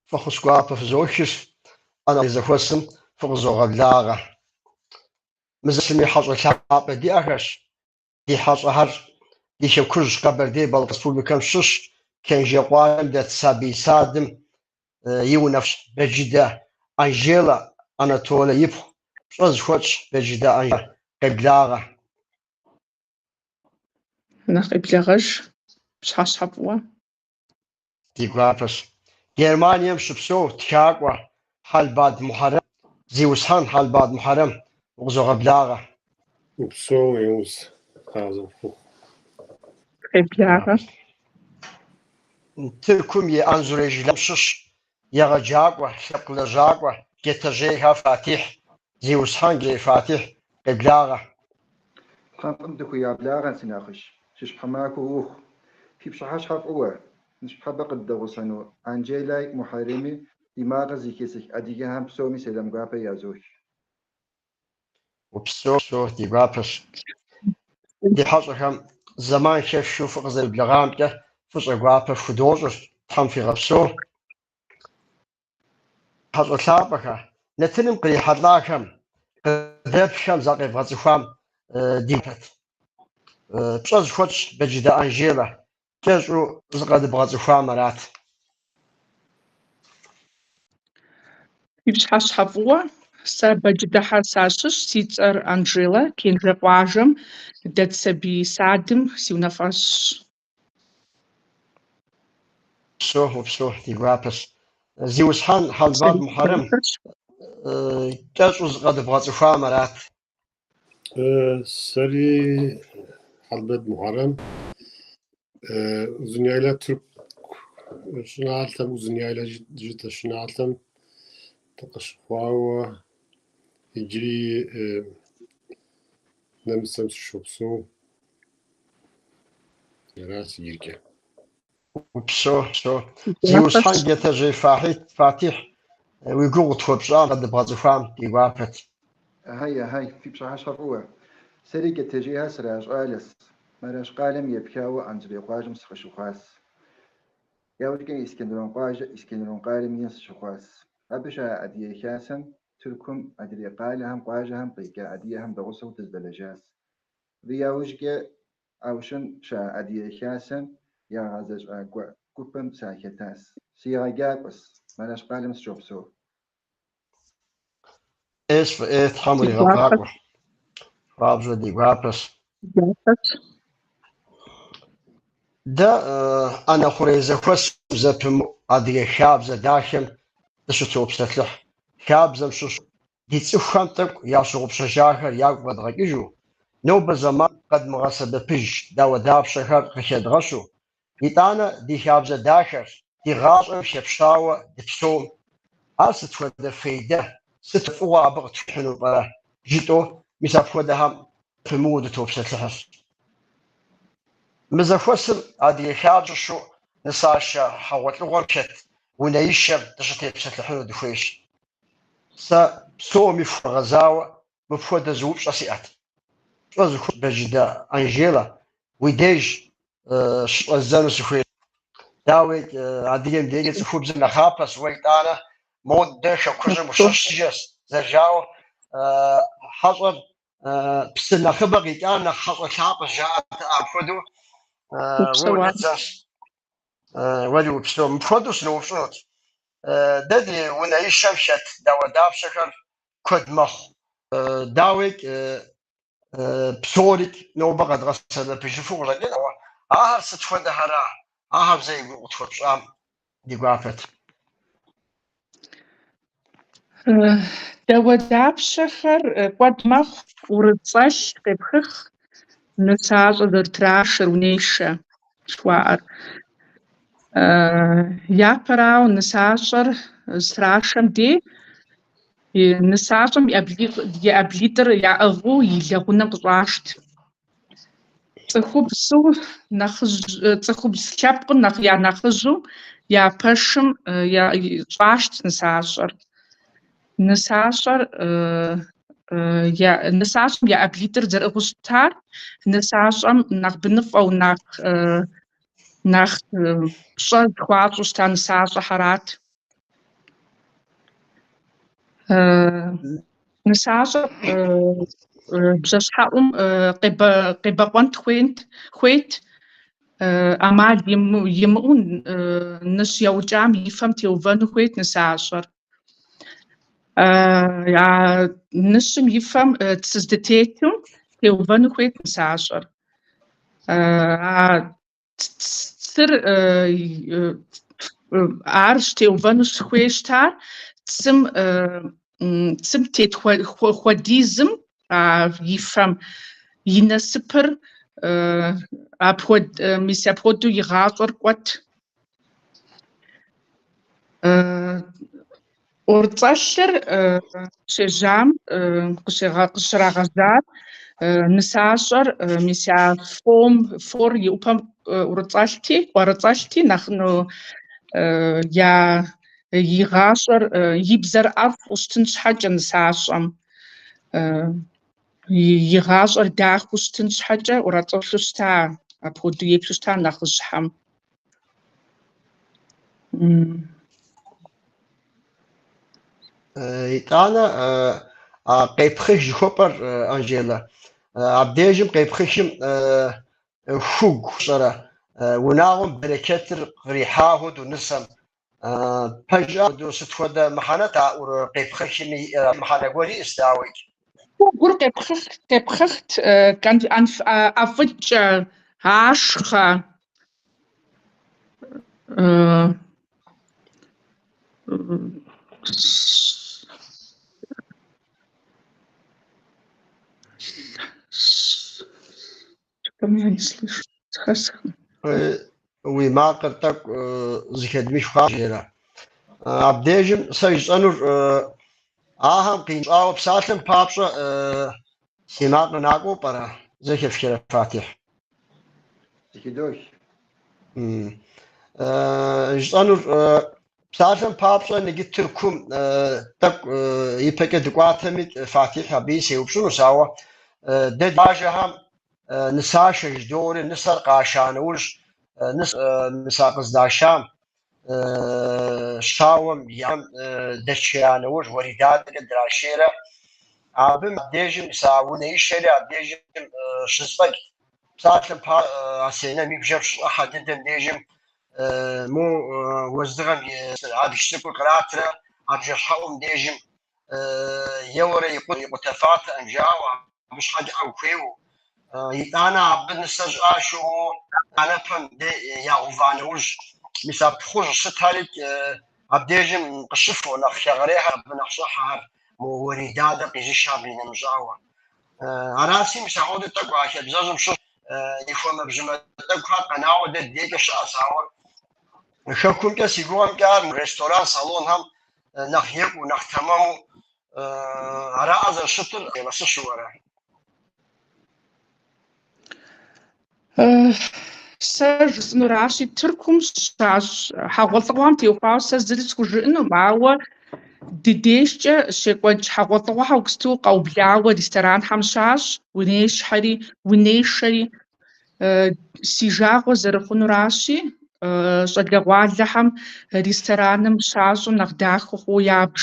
Фӏэхъус гуапэ фызохыр, ӏэнэ зэхуэсым фыкъызогъэблагъэ. Мы зэхуэсми хьэщӏэ лъапӏэ диӏэхэщ. Ди хьэщӏэхэр ди хэкужь Къэбэрдей-Балъкъэр Республикэм щыщ Кенжэ къуажэм дэт сабий садым и унафэщӏ Бэджыдэ Анжелэ Анатолэ ипхъу, пщӏэ зыхуэтщӏ Бэджыдэ Анжелэ, къеблагъэ. Нэхъ къеблэгъэж, пщыхьэщхьэ фӏыуэ. Ди гуапэщ. Германием щыпсэу тхакӏуэ Хьэлбад Мухьэрэм, зиусхьэн Хьэлбад Мухьэрэм, укъызогъэблагъэ. Упсэу, Юнус, къазэхуху. Къеблагъэ. Тыркум и Анзорей жылэм щыщ егъэджакӏуэ, лъэпкъ лэжьакӏуэ Джэтэжьейхэ Фатихь, зиусхьэн Джэтэжьей Фатихь, къеблагъэ. Тхьэм фӏым дыхуригъэблагъэ, си нэхъыжь. Жьыщхьэ махуэ ухъу. Фи пщыхьэщхьэ фӏыуэ. Ныщхьэбэ къыддэгъусэну Анжелай Мухьэреми ди макъыр зэхэзых адыгэхэм псоми сэлам гуапэ язох. Упсэу, ди гуапэщ. Ди хьэщӏэхэм зэман хэфхыу фыкъызэреблэгъамкӏэ фӏыщӏэ гуапэ фхудощӏыр, Тхьэм фигъэпсэу. Хьэщӏэ лъапӏэхэ, нэтыным кърихьэлӏахэм, къыдэплъхэм закъевгъэцӏыхуам ди гуапэт. Пщӏэ зыхуэтщӏ Бэджыдэ Анжелэ, кӏэщӏу зыкъэдыбгъэцӏыхуам арат. Фи пщыхьэщхьэ фӏыуэ, сэ Бэджыдэхьэ сащыщ, си цӏэр Анжелэ, Кенжэ къуажэм дэт сабий садым си унафэщӏщ. Упсэу, упсэу, ди гуапэщ. Зиусхьэн Хьэлбад Мухьэрэм, кӏэщӏу зыкъэдыбгъэцӏыхуам арат. Сэри Хьэлбад Мухьэрэм, Узуняйла Тырку щӏыналъэм, Узуняйла жытӏэ щӏыналъэм дыкъыщыхъуауэ иджыри нэмыцэм сыщопсэу. Аращ иджыркӏэ. Упсэу, упсэу. Зиусхьэн Джэтэжьей Фатихь, уи гугъу къытхуэпщӏам, къэдыбгъэцӏыхуам ди гуапэт. Ахьай, ахьай, фи пщыхьэщхьэ фӏыуэ. Сэри Джэтэжьейхэ сращӏалэс. Мэрэш къалэм епхауэ Анзорей къуажэм сыкъыщыхъуас. Яужькӏэ Искендерун къуажэ, Искендерун къалэм ин сыщыхъуас. Абы щыӏэ Адыгэ Хасэм, Тыркум, адрей къалэхэм, къуажэхэм къикӏа адыгэхэм дэгъусэу дыздэлэжьас. Абы яужькӏэ Аущын щыӏэ Адыгэ Хасэм я гъэзэщӏакӏуэ гупым сахэтас. Сыегъэджакӏуэс, Мэрэш къалэм сыщопсэу. Ӏейщ, фӏы ӏей, Тхьэм уригъэфӏакӏуэ. Хуабжьу ди гуапэщ. Дэ ӏэнэ хъурей зэхуэсым зэпымыу адыгэ хабзэ дахэм дыщытопсэлъыхь. Хабзэм щыщу ди цӏыхухэм тӏэкӏу ящыгъупщэжахэр ягу къэдгъэкӏыжу, нобэ зэман къэдмыгъэсэбэпыж дауэдапщэхэр къыхэдгъэщу, итӏанэ ди хабзэ дахэр ди гъащӏэм хэпщауэ дыпсэум, ар сыт хуэдэ фейдэ, сыт фӏыгъуэ абы къытхуихьыну пӏэрэ, жытӏэу мис апхуэдэхэм зэпымыуу дытопсэлъыхьыр. Мы зэхуэсым адыгэ хабзэм щыщу нысашэ хьэгъуэлӏыгъуэм хэт унэишэм дыщытепсэлъыхьыну дыхуейщ. Сэ псоми фхуэгъэзауэ мыпхуэдэ зы упщӏэ сиӏэт. Пщӏэ зыхуэсщӏ Бэджыдэ Анжелэ, уи деж щыщӏэздзэну сыхуейщ. Дауикӏ, адыгэм дежкӏэ цӏыхубзыр нэхъапэщ, уэ итӏанэ модэ хэкужьым ущыщыжэщ, зэрыжаӏэу хьэщӏэр псы нэхъыбэ къикӏар нэхъ хьэщӏэ лъапӏэщ жаӏэрт апхуэдэу уэ унэдзэщ. Уэри упсэу. Мыпхуэдэу сыноупщӏынут. Дэ ди унэишэм хэт дауэдапщэхэр куэд мэхъу. Дауикӏ, псорикӏ нобэ къэдгъэсэбэпыжыфу къыщӏэкӏын, ауэ ахэр сыт хуэдэхэра? Ахэр зэ и гугъу къытхуэпщӏам ди гуапэт. Дауэдапщэхэр куэд мэхъу, ӏурыцӏэлъ къепхых, нысащӏэ зэрытрашэр, унэишэ жыхуаӏэр. Япэрауэ нысащӏэр зытрашэм дей нысащӏэм и ӏэблитӏыр яӏыгъыу и лэгъунэм къыщӏашт. Цӏыхубзу нэхъыжь, цӏыхубз лъэпкъым нэхъ я нэхъыжьу я пэшым щӏашт нысащӏэр. Нысащӏэр нысащӏэм я ӏэблитӏыр зэрыӏыгъыу щытар, нысащӏэм нэхъ быныфӏэу, нэхъ пщӏэ зыхуащӏу щыта нысащӏэхэрат. Нысащӏэр бжэщхьэӏум къебэкъуэнт хуейт, ӏэмал имыӏэу ныщ яукӏам и фэм теувэну хуейт нысащӏэр. А ныщым и фэм цы здытетым теувэну хуейт нысащӏэр. А цыр ар щытеувэну хуей щытар цым цым тет хуэдизым а и фэм и насыпыр мис апхуэдэу и гъащӏэр кӏуэт. ӏурыцӏэлъыр щежьам къыщрагъэжьар нысащӏэр мис а фом, фор и ӏупэм ӏурыцӏэлъти, ӏуэрыцӏэлъти, нэхъ я и гъащӏэр, и бзэр ӏэфӏу щытын щхьэкӏэ нысащӏэм, и гъащӏэр дахэу щытын щхьэкӏэ ӏурыцӏэлъу щыта, апхуэдэу еплъу щыта нэхъыжьхэм. Итӏанэ а къепхъых жыхуэпӏэр, Анжелэ, абдежым къепхъыхым хугу щӏэрэ унагъуэм берэчэтыр кърихьа хуэдэу нысэм. Пэжа хуэдэу сыт хуэдэ мыхьэнэт а ӏуры къепхъыхми иӏэр, мыхьэнэ гуэр иӏэщ, дауикӏ. Хугур къепхъыхт ӏэфӏыкӏэ, ашхъэ. Я не слышу, зэхэсхым. Уи макъыр тӏэкӏу зэхэдмых Анжелэ. Абдежым сэ жысӏэнур ахэм къинщӏауэ псалъэм папщӏэ си макъыр накӏуэу пӏэрэ? Зэхэфхрэ, Фатихь? Зэхыдох. Жысӏэнур псалъэм папщӏэ иджы Тыркум тӏэкӏу ипэкӏэ дыкӏуатэми, Фатихь абыи сеупщӏынущ, ауэ дэ ди къуажэхэм нысашэ жыдоӏэри нысэр къаша нэужь, мис а къыздашам щауэм я дэчея нэужь уэридадэкӏэ драшейрэ, абы абдежым мис а унэишэри абдежым щызэфӏэкӏт. Псалъэм папщӏэ, а сенэм и бжэм щыщӏыхьэ дыдэм дежым мо уэздыгъэм и абдж цӏыкӏур къратрэ а бжэщхьэӏум дежым еуэрэ икъутэфатэкъым жаӏэу, абы щхьэкӏэ ӏэгу хуеуэу. Итӏанэ абы нысэр щӏашэу анэпэм де ягъэува нэужь, мис а пхъужь сытхэри абдежым къыщыфэу, нэхъ хэгъэрейхэр абы нэхъ щӏыхьэхэр мо уэридадэ къизышам къинэмыщӏауэ. Аращи, мис апхуэдэу тӏэкӏу а хабзэжьым щыщ и хуэмэбжьымэ тӏэкӏухэр къэнауэ дэ ди дежкӏэ щыӏэщ, ауэ хэкумкӏэ си гугъэмкӏэ ар ресторан, салонхэм нэхъ екӏуу, нэхъ тэмэму араӏэ зэрыщытыр сыщыуэрэ. Сэ жысӏэнуращи, Тыркум щащӏ хьэгъуэлӏыгъуэм теухуауэ сэ зыри схужыӏэнукъым, ауэ ди дежкӏэ щекӏуэкӏ хьэгъуэлӏыгъуэхэр иджыпсту къэублауэ ресторанхэм щащӏ, унейшхэри, унейшэри. Си жагъуэ зэрыхъунуращи, щӏалэгъуалэхэм рестораным щащӏыр нэхъ дахэ хъууэ ябж.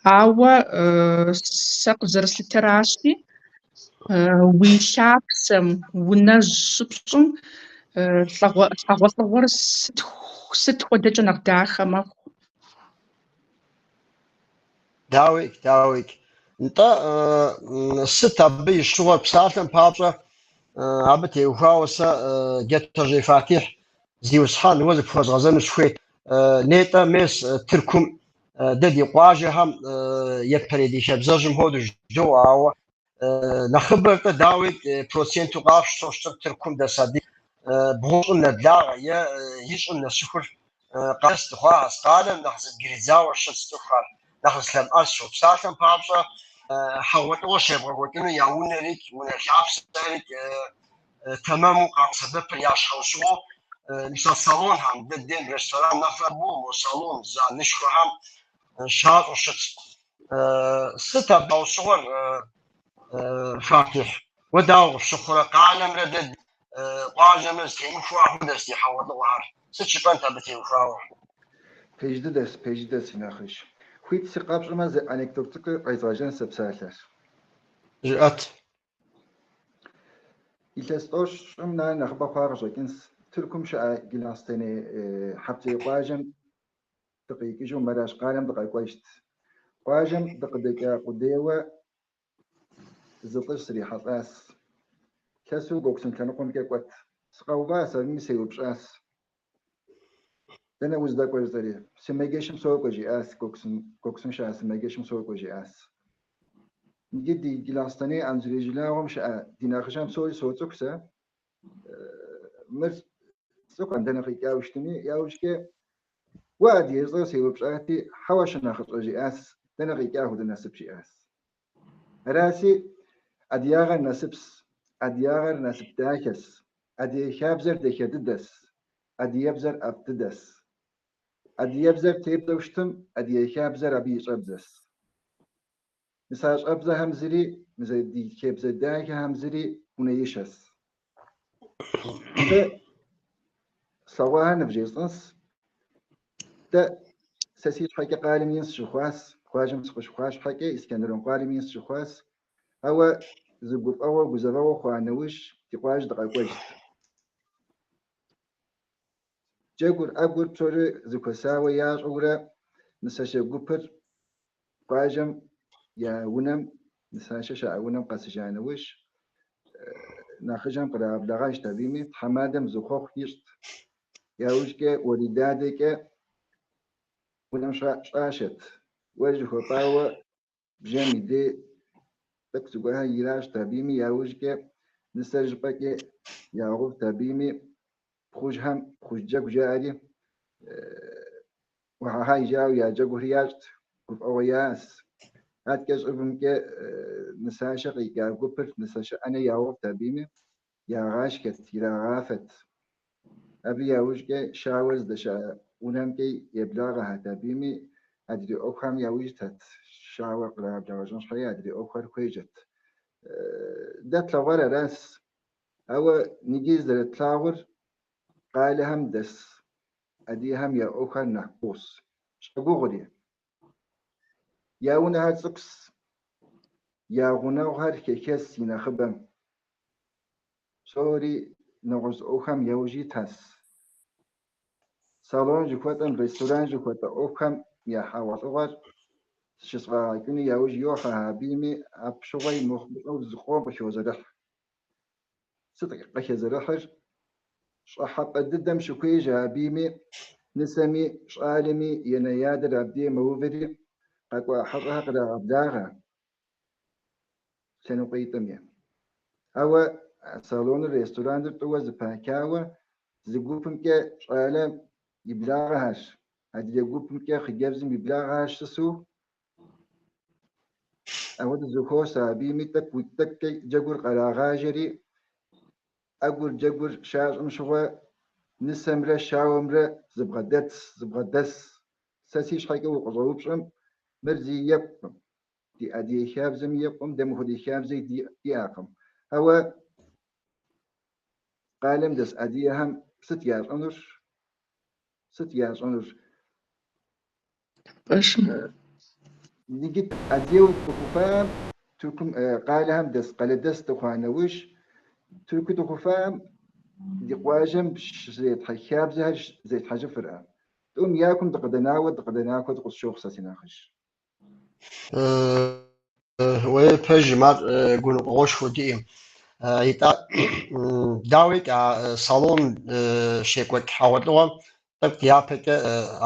Ауэ сэ къызэрыслъытэращи, уи лъапсэм унэжь щыпщӏым хьэгъуэлӏыгъуэр сыт хуэдэкӏэ нэхъ дахэ мэхъу. Дауикӏ, дауикӏ. Нтӏэ, сыт абы и щыгъуэр псалъэм папщӏэ, абы теухуауэ сэ Джэтэжьей Фатихь зиусхьэн уэ зыпхуэзгъэзэну сыхуейт. Нетӏэ мес Тыркум дэ ди къуажэхэм япэрей ди хабзэжьым хуэдэу жыдоӏэ, ауэ нэхъыбэр-тӏэ, дауикӏ, проценту къапщтэу щытыр Тыркум дэс адыгэ бгъущӏым нэблагъэ е ищӏым нэсыхур къалэдэс дыхъуахэщ. Къалэм нэхъ зыбгридзауэ щытщ цӏыхухэр, нэхъ зылъэмыӏэсу. Псалъэм папщӏэ, хьэгъуэлӏыгъуэ щебгъэкӏуэкӏыну я унэрикӏ, унэ лъапсэрикӏ тэмэму къагъэсэбэпыр я щхьэусыгъуэу, мис а салонхэм, дэ дем ресторан нэхърэ мо салон залышхуэхэм щащӏу щытщ. Сыт абы щхьэусыгъуэр, Фатихь? Уэ дауэ къыпщыхъурэ къалэмрэ дэ къуажэмрэ зэтемыхуэ хуэдэщ ди хьэгъуэлӏыгъуэхэр? Сыт жыпӏэнт абы теухуауэ? Пэж дыдэщ, пэж дыдэщ, си нэхъыжь. Хуит сыкъэпщӏмэ, зы анекдот цӏыкӏу къезгъэжьэн сэ псалъэр. Жыӏэт. Илъэс тӏощӏым нэ нэхъыбэ хъуа къыщӏэкӏынс. Тыркум щыӏэ Джылахъстэней Хьэпцӏей къуажэм дыкъикӏыжу Мараш къалэм дыкъэкӏуэжт. Къуажэм дыкъыдэкӏа къудейуэ зы лӏыжь срихьэлӏас. Лъэсу Гоксун лъэныкъуэмкӏэ кӏуэт. Сыкъэувас, абыми сеупщӏас. Дэнэ уздэкӏуэр жысӏэри? Сымаджэщым сокӏуэ, жиӏас, Гоксун щыӏэ сымаджэщым сокӏуэ, жиӏас. Иджы ди Джылахъстэней Анзорей жылагъуэм щыӏэ ди нэхъыжьхэм псори соцӏыху сэ. Мыр сцӏыхуӏэм дэнэ къикӏауэ щытми, яужькӏэ уэ адыгэ жысӏэу сеупщӏати, хьэуэ шынэхъыщӏэ, жиӏас, дэнэ къикӏа хуэдэ насып, жиӏас. Араси, адыгагъэр насыпс, адыгагъэр насып дахэс, адыгэ хабзэр дахэ дыдэс, адыгэбзэр ӏэфӏ дыдэс. Адыгэбзэр тебзэу щытым, адыгэ хабзэр абы и щӏэбзэс. Мис а щӏэбзэхэм зыри, мис а ди хабзэ дахэхэм зыри унэишэс. Сэ слъэгъуахэр нывжесӏэнс. Дэ сэ си щхьэкӏэ къалэм ин сыщыхъуас, къуажэм сыкъыщыхъуа щхьэкӏэ Искендерун къалэм ин сыщыхъуас. Ауэ зы гуфӏэгъуэ, гузэвэгъуэ хъуа нэужь ди къуажэ дыкъэкӏуэжт. Джэгур, ӏэгур псори зэхуэсауэ ящӏэурэ нысащэ гупыр къуажэм я унэм, нысащэ щаӏэ унэм къэсыжа нэужь, нэхъыжьхэм кърагъэблэгъэжт абыми, тхьэмадэм зы хъуэхъу ищӏт. Яужькӏэ уэридадэкӏэ унэм щӏашэт. Уэ жыхуэпӏауэ бжэм и дей тӏэкӏу зыгуэрхэр иращӏт абыми, яужькӏэ нысэр жыпӏэкӏэ ягъэувт абыми, пхъужьхэм пхъужь джэгу жаӏэри, уахьэхьай жаӏэу я джэгухэр ящӏт, гуфӏэгъуэ яӏэс. Аткӏэ щӏыбымкӏэ нысащэ къикӏа гупыр нысащэ ӏэнэ ягъэувт абыми, ягъашхэт, ирагъафэт. Абы яужькӏэ щауэр здэщыӏэ унэмкӏэ еблагъэхэт абыми, адрей ӏуэхухэм яужь итхэт, щауэр кърагъэблэгъэжын щхьэкӏэ адрей ӏуэхухэр хуежьэт. Дэ тлъэгъуар арас. Ауэ ныджы зэрытлъагъур къалэхэм дэс адыгэхэм я ӏуэхухэр нэхъ гугъущ. Щӏэгугъури. Я унэхэр цӏыкӏущ, я гъунэгъухэр хэхэс и нэхъыбэм. Псори нэгъуэщӏ ӏуэхухэм яужь итхэс. Салон жыхуэтӏэм, ресторан жыхуэтӏэ ӏуэхухэм я хьэгъуэлӏыгъуэр щызэфӏагъэкӏыну яужь йохьэ абыми, апщыгъуэи мыхъумыщӏэу зыкъом къыхозэрыхь. Сыт къыхэзэрыхьыр? Щӏыхьэпӏэ дыдэм щыхуежьэ абыми, нысэми, щӏалэми я анэ-ядэр абдей мэуври, къэкӏуа хьэщӏэхэр кърагъэблагъэ лъэныкъуитӏми. Ауэ салоныр, рестораныр тӏууэ зэпачауэ, зы гупымкӏэ щӏалэм и благъэхэрщ, адрей гупымкӏэ хъыджэбзым и благъэхэр щысу Апхуэдэу зэхуос абыми тӏэкӏу тӏэкӏукӏэ джэгур кърагъажьэри, ӏэгур джэгур щащӏым щыгъуэ нысэмрэ щауэмрэ зыбгъэдэтс, зыбгъэдэс. Сэ си щхьэкӏэ укъыщӏэупщӏэм, мыр зи екӏукъым. Ди адыгэ хабзэми екӏукъым, дэ мыхуэдэ хабзэи диӏэкъым. Ауэ къалэм дэс адыгэхэм сыт ящӏэнур? Сыт ящӏэнур? Пэжым. Иджы адыгэу дыхъуфам, Тыркум къалэхэм дэс, къалэдэс дыхъуа нэужь, Тырку дыхъуфам ди къуажэм щызетхьэ хабзэхэр зетхьэжыфыркъым. Тӏум я кум дыкъыдэнауэ дыкъыдэна хуэдэу къысщохъу сэ си нэхъыжь. Уей, пэжым, ар гуныкъуэгъуэшхуэ диӏэм. Итӏа, дауикӏ, а салон щекӏуэкӏ хьэгъуэлӏыгъуэм тӏэкӏу дяпэкӏэ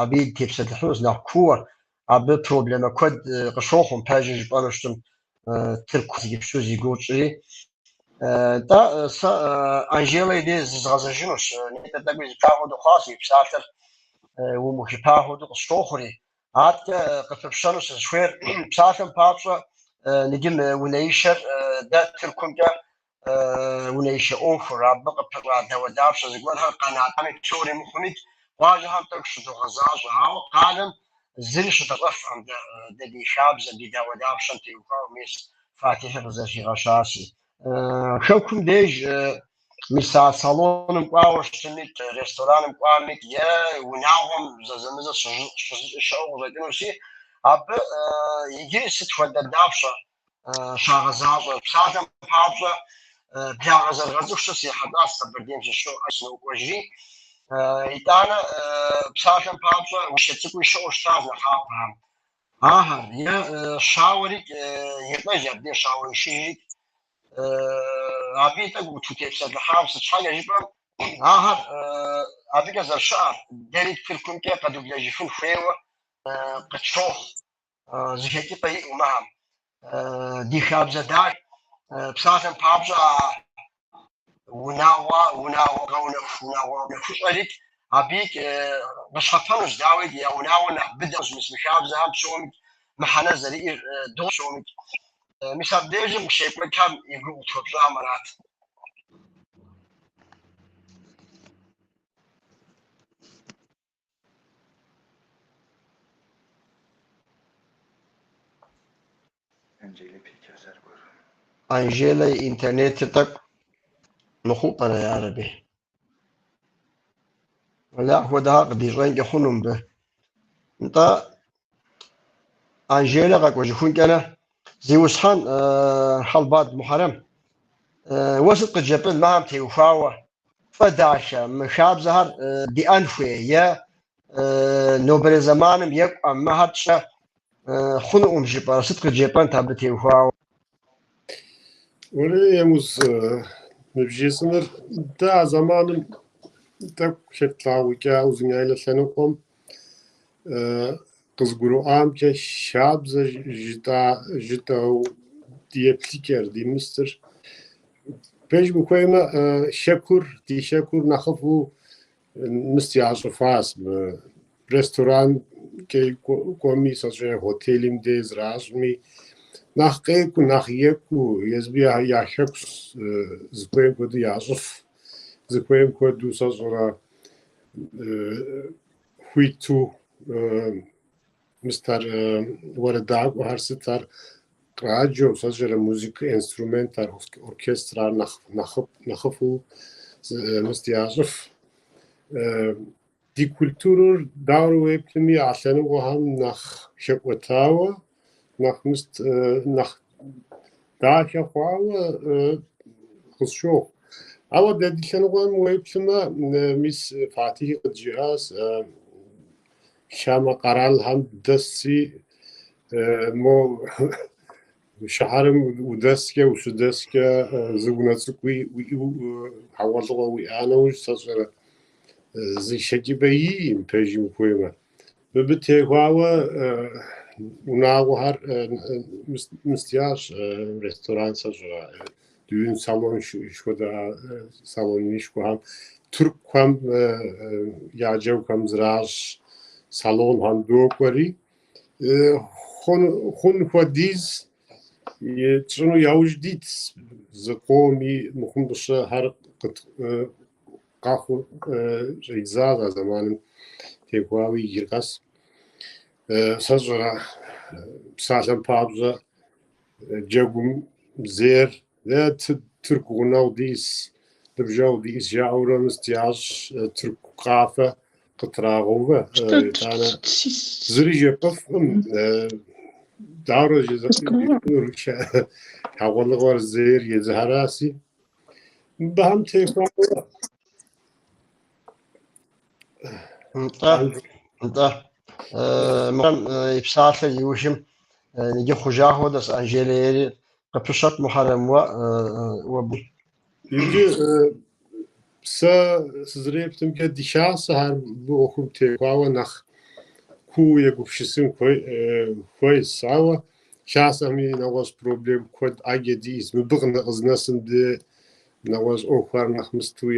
абы дытепсэлъыхьынущ нэхъ кууэ. Абы проблемэ куэд къыщохъум, пэжыр жыпӏэну щытым, Тырку иджыпсту зи гугъу тщӏыри. Нтӏэ, сэ Анжелэ и дей зызгъэзэжынущ. Нетӏэ тӏэкӏуи зыпха хуэдэу хъуащ, и псалъэр умыухыпа хуэдэу къысщохъури. Аткӏэ къыпыпщэну сызыхуейр, псалъэм папщӏэ, ныджы мы унэишэр дэ Тыркумкӏэ унэишэ ӏуэхур, абы къыпыщӏа дауэдапщэ зыгуэрхэр къэнатӏами, псори мыхъумикӏ, къуажэхэм тӏэкӏу щыдогъэзащӏэ, ауэ къалэм зыри щыдэщӏэфкъым дэ ди хабзэм, ди дауэдапщэм теухуауэ, мес Фатихьи къызэрыхигъэщащи. Хэкум деж мис а салоным кӏуауэ щытымикӏ, рестораным кӏуамикӏ е унагъуэм зэзэмызэ щызыщӏи щыӏэу къыщӏэкӏынущи, Абы иджыри сыт хуэдэ дапщэ щагъэзащӏэр? Псалъэм папщӏэ, благъэ зэрыгъэцӏыху сэ срихьэлӏащ Къэбэрдейм сыщыӏэу сынокӏуэжри. Итӏанэ, псалъэм папщӏэ, ущэ цӏыкӏуи щыӏэу щытащ нэхъапэхэм. Ахэр е щауэрикӏ елӏэж абдей щауэишыжрикӏ. Абы тӏэкӏу утхутепсэлъыхьам, сыт щхьэкӏэ жыпӏэм, ахэр абыкӏэ зэрыщыӏэр, дэри Тыркумкӏэ къэдублэжыфын хуейуэ къытщохъу, зы хэкӏыпӏэ иӏэу мыхэм. Ди хабзэ дахэ, псалъэм папщӏэ, а унагъуэ, унагъуэ къэунэху, унагъуэ нэхущӏэрикӏ, абыикӏ къыщхьэпэнущ, дауикӏ, я унагъуэ нэхъ быдэщ, мис мы хабзэхэм псомикӏ мыхьэнэ зэриӏэр дощӏ псомикӏ. Мис абдежым къыщекӏуэкӏхэм и гугъу къытхуэпщӏам арат. Анжелэ пикӏащ аргуэру. Анжелэ и интернетыр тӏэкӏу мыхъуу пӏэрэ, ярэби? Уэлэ, апхуэдэхэр къыдищӏэнкӏэ хъуну мыбы. Нтӏэ, Анжелэ къэкӏуэжыхункӏэрэ, зиусхьэн Хьэлбат Мухьэрэм, уэ сыт къыджепӏэн мыхэм теухуауэ? Фӏы дахэ, мы хабзэхэр диӏэн хуей е нобэрей зэманым екӏуӏэ мыхэр тщӏэ хъунукъым жыпӏэрэ, сыт къыджепӏэнт абы теухуауэ? Уэри, Емуз, ныбжесӏэныр, дэ а зэманым тӏэкӏу хэтлъагъукӏа Узуняйлэ лъэныкъуэм къызгурыӏуамкӏэ хабзэ жытӏэу ди еплъыкӏэр, ди мыстыр. Пэжым ухуеймэ, хэкур, ди хэкур нэхъыфӏу мыст ящӏыфащ. Мы ресторанкӏэ кӏуэми, сэ сщӏэрэ хотелым дей зращӏми, нэхъ къекӏуу, нэхъ екӏуу, езыми я хэку зыхуейм хуэдэу ящӏыф, зыхуейм хуэдэу сэ сщӏэрэ хуиту мыстэр уэрэдакӏуэхэр сытхэр къраджэу, сэ сщӏэрэ музыкэ инструментхэр, оркестрар нэхъыфӏу мыст ящӏыф. Ди культурэр дауэрэ уеплъми, а лъэныкъуэхэм нэхъ хэкӏуэтауэ, нэхъ мыст нэхъ дахэ хъуауэ къысщохъу. Ауэ дэ ди лъэныкъуэм уеплъмэ, мис Фатихи къыджиӏащ, хамэ къэралхэм дэсси, мо щыхьэрым удэскӏэ, ущыдэскӏэ зы унэ цӏыкӏуи уиӏэу хьэгъуэлӏыгъуэ уиӏа нэужь, сэ сщӏэрэ, зы хэкӏыпӏэ иӏым, пэжым ухуеймэ. Мыбы техуауэ унагъуэхэр мыст ящӏ, ресторан сэ сщӏэрэ, düğün салон хуэдэ салонышхуэхэм, тыркухэм я джэгухэм зращӏ салонхэм докӏуэри, хъун хуэдиз тщӏыну яужь дит, зыкъоми мыхъумыщӏэхэр къэхъуу щӏидзащ а зэманым техуауэ иджыр къэс. Сэ сщӏэрэ, псалъэм папщӏэ, джэгум зейр тырку гъунэгъу диӏэс, ныбжьэгъу диӏэс жаӏэурэ мыст ящӏ тырку къафэ къытрагъэувэ. Итӏанэ зыри жепӏэфкъым, дауэрэ жезыӏэнур хьэгъуэлӏыгъуэр зейр езыхьэраси. Мыбыхэм техуауэ. Нтӏэ, нтӏэ. Мухьэрэм и псалъэр иужьым иджы хъужа хуэдэщ Анжелэ ери къыпыщэт Мухьэрэм уэ уэ. Иджы сэ сызэреплъымкӏэ ди хасэхэр мы ӏуэхум техуауэ нэхъ куу егупсысын хуейщ, ауэ хасэми нэгъуэщӏ проблем куэд ӏэджэ диӏэщ. Мыбы къызнэсым де нэгъуэщӏ ӏуэхухэр нэхъ мысту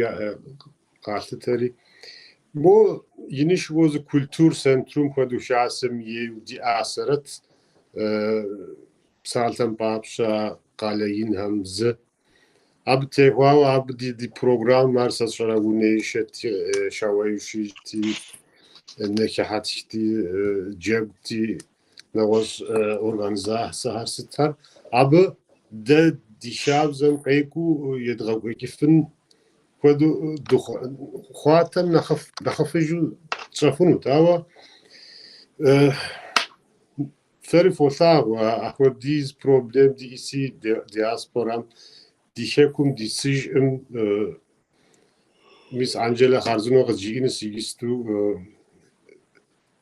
къалъытэри. Мо инышхуэ зы Kültür Zentrum хуэдэу хасэм ейуэ диӏасэрэт, псалъэм папщӏэ къалэ инхэм зы. Абы техуауэ абы ди программэр сэ сщӏэрэ унэишэти, щауэишыжти, нэчыхьэтхти, джэгути, нэгъуэщӏ организацэхэр сытхэр. Абы дэ ди хабзэм къекӏуу едгъэкӏуэкӏыфын хуэдэу Фэри фолъагъу, ахуэдиз проблем диӏэси диаспорам, ди хэкум дисыжӏым. Мис Анжелэ хъарзынэу къызжиӏэнущ иджысту,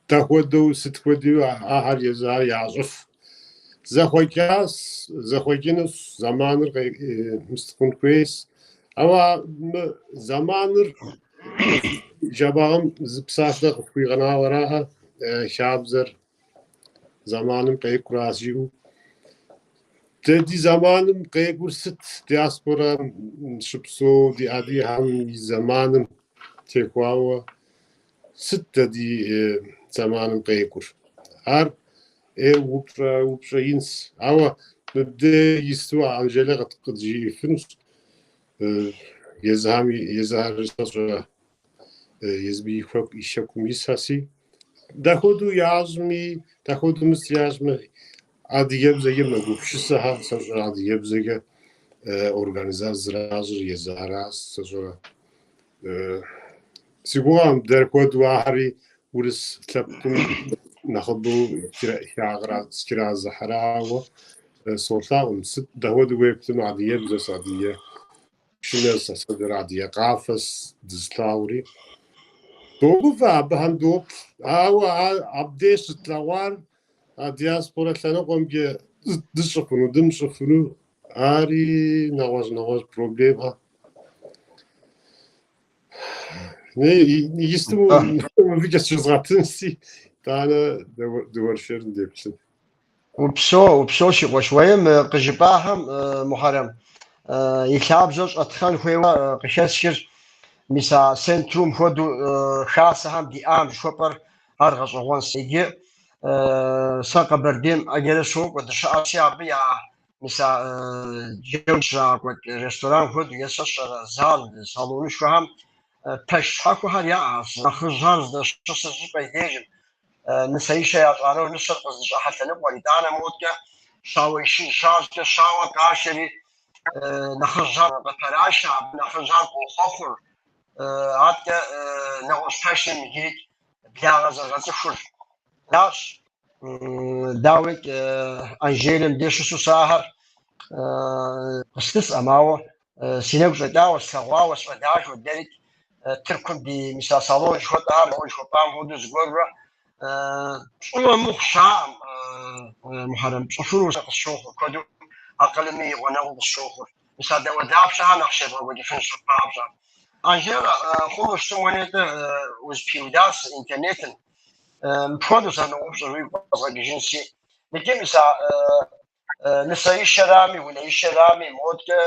дахуэдэу, сыт хуэдэу ахэр езыхэр ящӏыф. Зэхъуэкӏащ, зэхъуэкӏынущ, зэманыр мис хъун хуейщ. Ауэ мы зэманыр Жэбагъым зы псалъэ къыхуигъэнауэ араӏэ, хабзэр зэманым къекӏуращ жиӏэу. Дэ ди зэманым къекӏур сыт диаспорэм щыпсэу ди адыгэхэм и зэманым техуауэ сыт дэ ди зэманым къекӏур? Ар упщӏэ инщ. Ауэ мыбдеж ису Анжелэ къыджиӏэфынущ езыхэм езыхэр сэ езым и хэкум исхэси. Дахуэдэу ящӏми, дахуэдэу мыс ящӏми, адыгэбзэкӏэ мэгупсысэхэ, сэ сщӏэрэ адыгэбзэкӏэ организацэ зэращӏыр езыхэращ, сэ сщӏэрэ. Си гугъэм дэр хуэдэу ахэри урыс лъэпкъым нэхъыбэу хагъэзыхьрауэ солъагъум. Сыт дахуэдэу уеплъымэ, адыгэбзэс, адыгэ пшынэс, сэ сщӏэрэ адыгэ къафэс дызылъагъури. Догуфӏэ, абыхэм доплъ. Ауэ абдеж щытлъэгъуар а диаспорэ лъэныкъуэмкӏэ дыщӏыфыну, дымыщӏыфыну, ари нэгъуэщӏ проблемэ. Иджысту мыбыкӏэ щызгъэтынси, итӏанэ дыуэршэрын деплъын. Упсэу, упсэу, си къуэш. Уэи, мы къыжыпӏахэм, Мухьэрэм, и лъабжьэр щӏэтхъэн хуейуэ къыхэсхыр, мис а центрум хуэдэу хасэхэм диӏам жыхуэпӏэр ар гъэщӏэгъуэнщ. Иджы сэ Къэбэрдейм ӏэджэрэ сокӏуэ, дыщыӏэщи, абы я мис а джэгу щрагъэкӏуэкӏ ресторан хуэдэу е сэ сщӏэрэ зал, салонышхуэхэм пэш щхьэхуэхэр яӏэщ. Нэхъыжьхэр здэщысыр щӏыпӏэ и дежым, нысэишэ ящӏа нэужь нысэр къыздыщӏыхьэ лъэныкъуэр, итӏанэ модкӏэ щауэишыж щащӏкӏэ щауэр къашэри нэхъыжьхэр къыпэрашэ, абы нэхъыжьхэр къохъуэхъур, аткӏэ нэгъуэщӏ пэшым иджырикӏ благъэ зэрыгъэцӏыхур ящӏ. Дауикӏ, Анжелэм деж щысу сэ ахэр къыслъысӏэм, ауэ си нэгу щӏэкӏауэ, слъэгъуауэ, сфӏэдахэу, дэрикӏ Тыркум ди мис а салон жыхуэтӏэхэр уэ жыхуэпӏам хуэдэу зыгуэрурэ пщӏыуэ мыхъу щыӏэкъым, Мухьэрэм, пщӏыфыну сэ къысщохъур, куэду акъылми и гъунэгъуу къысщохъур. Мис а дауэдапщэхэр нэхъ щебгъэкӏуэкӏыфын папщӏэ. Анжелэ, хъуну щытым уэ нетӏэ узыпиудащ интернетым. Мыпхуэдэу сэ ноупщӏыр уигу къэзгъэкӏыжынси, иджы мис а нысэишэрами, унэишэрами, модкӏэ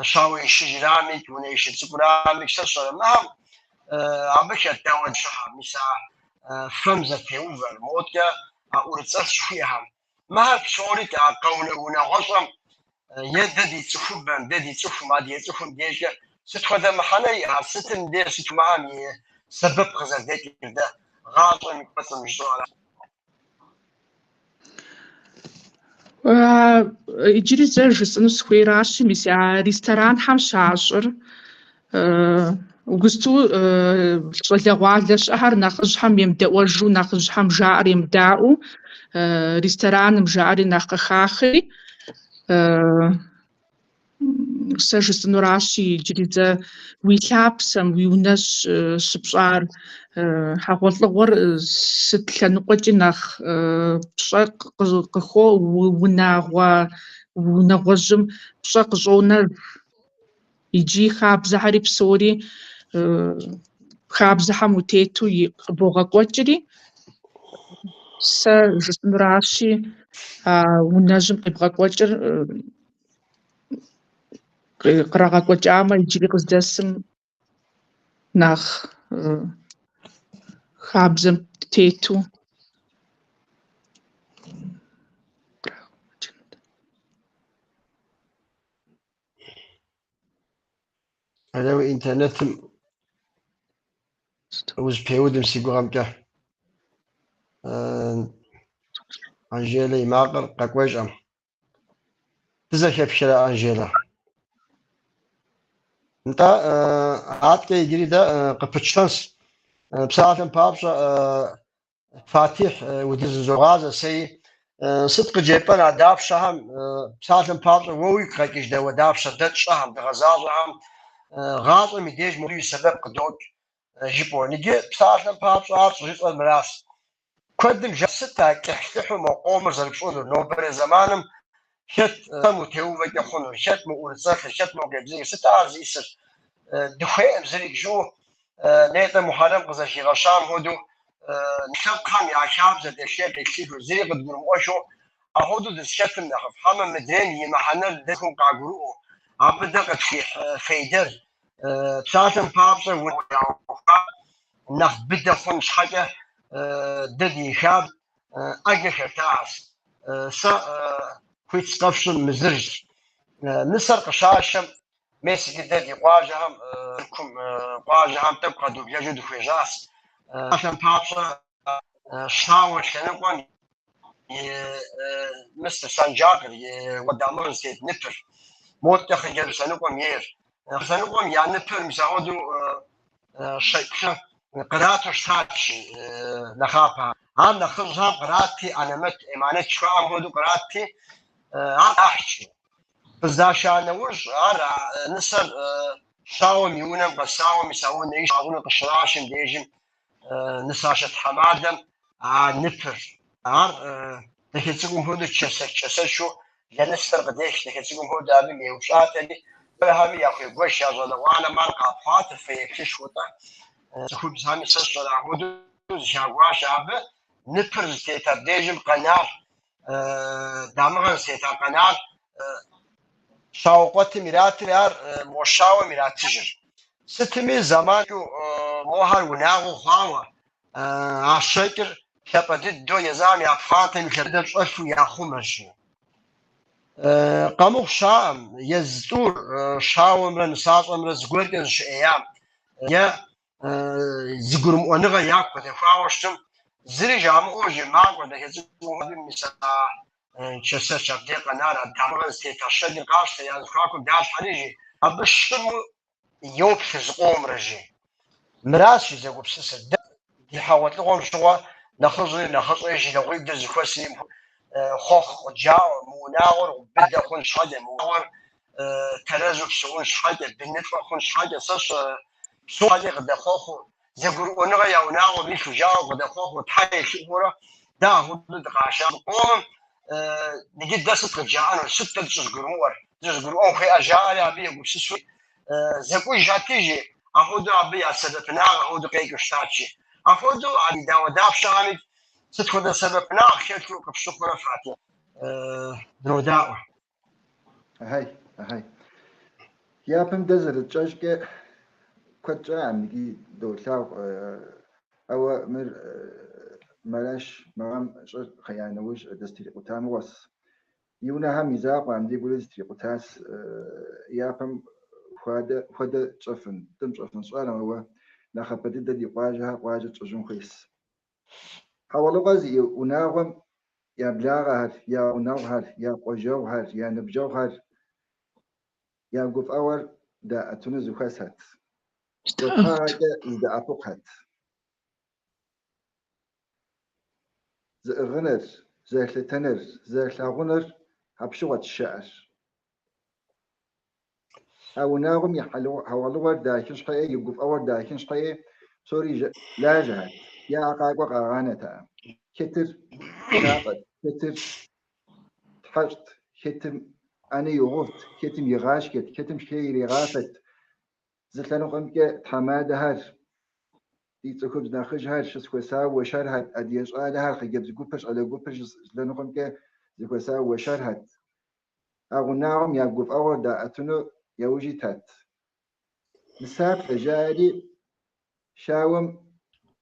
щауэишыжрами, унэишэ цӏыкӏурами, сэ сщӏэрэ, мыхэм абы хэт дауэдапщэхэр, мис а фэм зэтеувэр, модкӏэ а ӏурыцӏэлъ жыхуиӏэхэм. Мыхэр псори а къэунэ унагъуэщӏэм е дэ ди цӏыхубэм, дэ ди цӏыхум, адыгэ цӏыхум дежкӏэ сыт хуэдэ мыхьэнэ иӏэр, сытым деж сыт мыхэм и сэбэп къызэрыдэкӏыр дэ гъащӏэм и кӏуэцӏым жысӏэу ара? Иджыри зэ жысӏэну сыхуейращи, мис а ресторанхэм щащӏыр Иджысту щӏалэгъуалэ щыӏэхэр нэхъыжьхэм емыдэӏуэжу, нэхъыжьхэм жаӏэр емыдаӏуэу, рестораным жаӏэри нэхъ къыхахри, сэ жысӏэнуращи, иджыри зэ уи лъапсэм, уи унэжь щыпщӏар, хьэгъуэлӏыгъуэр сыт лъэныкъуэкӏи нэхъ пщӏэ къыхо, унагъуэ, унагъуэжьым пщӏэ къыщӏонэр. Иджы хабзэхэри псори хабзэхэм утету къыбогъэкӏуэкӏри, сэ жысӏэнуращи, а унэжьым къебгъэкӏуэкӏыр кърагъэкӏуэкӏамэ, иджыри къыздэсым нэхъ хабзэм тету. Алло, интернетым узыпеудым си гугъэмкӏэ. Анжелэ и макъыр къэкӏуэжӏэм. Дызэхэпхрэ, Анжелэ? Нтӏэ, аткӏэ иджыри дэ къыпытщэнщ. Псалъэм папщӏэ, Фатихь, удызызогъазэ сэи. Сыт къыджепӏэн а дапщэхэм, псалъэм папщӏэ, уэ уигу къэкӏыж дауэдапщэ дэ тщӏэхэм, дгъэзащӏэхэм гъащӏэм и деж мобы и сэбэп къыдокӏ жыпӏэу. Иджы псалъэм папщӏэ ар щӏыжысӏэр мыращ. Куэдым жаӏэ, сыт а кӏыхьлӏыхьу мо къомыр зэрыпщӏынур? Нобэрей зэманым хэт фэм утеувэкӏэ хъунур, хэт мо ӏурыцӏэлъыр, хэт мо къебзыгыр, сыт ар зиӏысыр? Дыхуейкъым зыри жыӏэу нетӏэ Мухьэрэм къызэрыхигъэщам хуэдэу лъэпкъхэм я хабзэ дэлъхэр къетлъыхыу, зыри къыдгурымыӏуэжу апхуэдэу дызыхэтым нэхъыфӏ, хьэмэ мыдрейм и мыхьэнэр дэхум къагурыӏуэу, абы дэ къытхуихь фейдэр, псалъэм папщӏэ, унэ яухуар нэхъ быдэ хъун щхьэкӏэ дэ ди хабзэм ӏэджэ хэтащ. Сэ хуит сыкъэфщӏым мы зырщ. Нысэр къыщашэм, мес иджы дэ ди къуажэхэм, Тыркум къуажэхэм тӏэкӏу къэдублэжу дыхуежьащ. Псалъэм папщӏэ, щауэ лъэныкъуэм и мыстыр, санджакъыр, и дамыгъэр зытет ныпыр, моткӏэ хъыджэбз лъэныкъуэм ейр. Лъэныкъуэм я ныпыр мис апхуэдэу щэкӏ кърату щытащ нэхъапэ. Ар нэхъыжьхэм къратти, анэмэт, эманэт жыхуаӏэм хуэдэу къратти, ар къахьчи. Къыздаша нэужь, ар нысэр щауэм и унэм къэсауэ, мис а унэ щащӏыну къыщрашым дежым нысащэ тхьэмадэм а ныпыр, ар дахэ цӏыкӏум хуэдэу чэсэч-чэсэчу лэныстэр къыдех, дахэ цӏыкӏум хуэдэу абым еупщӏатэри, гуэрхэми яхуегуэш, я щӏалэгъуалэм ар къапхъуатэ, фэеплъышхуэ-тӏэ. Цӏыхубзхэми сэ сщӏэрэ апхуэдэу зыхагуашэ абы ныпыр зытет абдежым къэнар, дамыгъэр зытета къэнар щауэкъуэтым иратри, ар мо щауэм иратыжыр. Сытми зэманкӏэу мохэр унагъуэ хъуауэ, а щэкӏыр лъапӏэ дыдэу езыхэм я пхъуантэм и лъэдэр щӏэлъу яхъумэщ. Къэмыхъу щыӏэм, езы тӏур щауэмрэ нысащӏэмрэ зыгуэркӏэ зыщыӏеям е зыгурымыӏуэныгъэ яку къыдэхуауэ щытым, зыри жамыӏэу жи макӏуэ дахэ цӏыкӏум абы мис а чэсэч абдей къэнар, а дамыгъэр зытет а щэкӏыр къащтэ, я зэхуакум далъхьэри жи, абы щыму йоплъыр зыкъомрэ жи. Мыращ жи зэгупсысыр. Дэ ди хьэгъуэлӏыгъуэм щыгъуэ нэхъыжьри нэхъыщӏэри жылэгъуиблыр зэхуэсри хъуэхъу къыджаӏэу, мы унагъуэр быдэ хъун щхьэкӏэ, мы унагъуэр тэрэзу псэун щхьэкӏэ, быныфӏэ хъун щхьэкӏэ, сэ псом щхьэкӏэ къыдэхъуэхъуу, зэгурыӏуэныгъэ я унагъуэм илъу жаӏэу къыдэхъуэхъуу, тхьэ елъэӏуурэ дэ апхуэдэу дыкъаша зыкъомым иджы дэ сыт къыджаӏэнур, сыт дэ дыщӏызэгурымыӏуэр, дыщӏызэгурыӏуэн хуейӏэ жаӏэри абы егупсысу зэкӏужхэти жи, апхуэдэу абы я сэбэпынагъ апхуэдэу къекӏыу щытат жи. Апхуэдэу а ди дауэдапщэхэми сыт хуэдэ сэбэпынагъ хэлъу къыпщыхъурэ Фатихь? Дынодаӏуэ. Ахьай, ахьай. Япэм дэ зэрытщӏэжкӏэ куэд щӏаӏым икӏи долъагъу, ауэ мыр Мэрэш мафӏэм щӏыр хъея нэужь дызэтрикъута мыгъуэс. И унэхэм и закъуэм ди гури зэтрикъутащ. Япэм хуэдэ хуэдэ тщӏэфын, дымыщӏэфын сщӏэрэм, ауэ нэхъапэ дыдэ ди къуажэхэр къуажэ тщӏыжын хуейс. Хьэгъуэлӏыгъуэ зиӏэ унагъуэм я благъэхэр, я гъунэгъухэр, я къуажэгъухэр, я ныбжьэгъухэр я гуфӏэгъуэр даӏэтыну зэхуэсхэт. Гуапагъэкӏэ зыдэӏэпыкъухэт. Зыӏыгъыныр, зэрылъытэныр, зэрылъагъуныр апщыгъуэт щыӏэр. А унагъуэм и хьэгъуэлӏыгъуэр дахын щхьэӏэ, и гуфӏэгъуэр дахын щхьэӏэ псори лажьэхэт, я ӏэ къакӏуэ къагъанэтэкъым. Хэтыр пщафӏэт, хэтыр тхьэщӏт, хэтым ӏэнэ игъувт, хэтым игъашхэт, хэтым шей иригъафэт. Зы лъэныкъуэмкӏэ тхьэмадэхэр, ди цӏыхубз нэхъыжьхэр щызэхуэсауэ уэршэрхэт, адыгэ щӏалэхэр, хъыджэбз гупыр, щӏалэ гупыр зы лъэныкъуэмкӏэ зэхуэсауэ уэршэрхэт. А унагъуэм я гуфӏэгъуэр даӏэтыну яужь итат. Нысаплъэ жаӏэри щауэм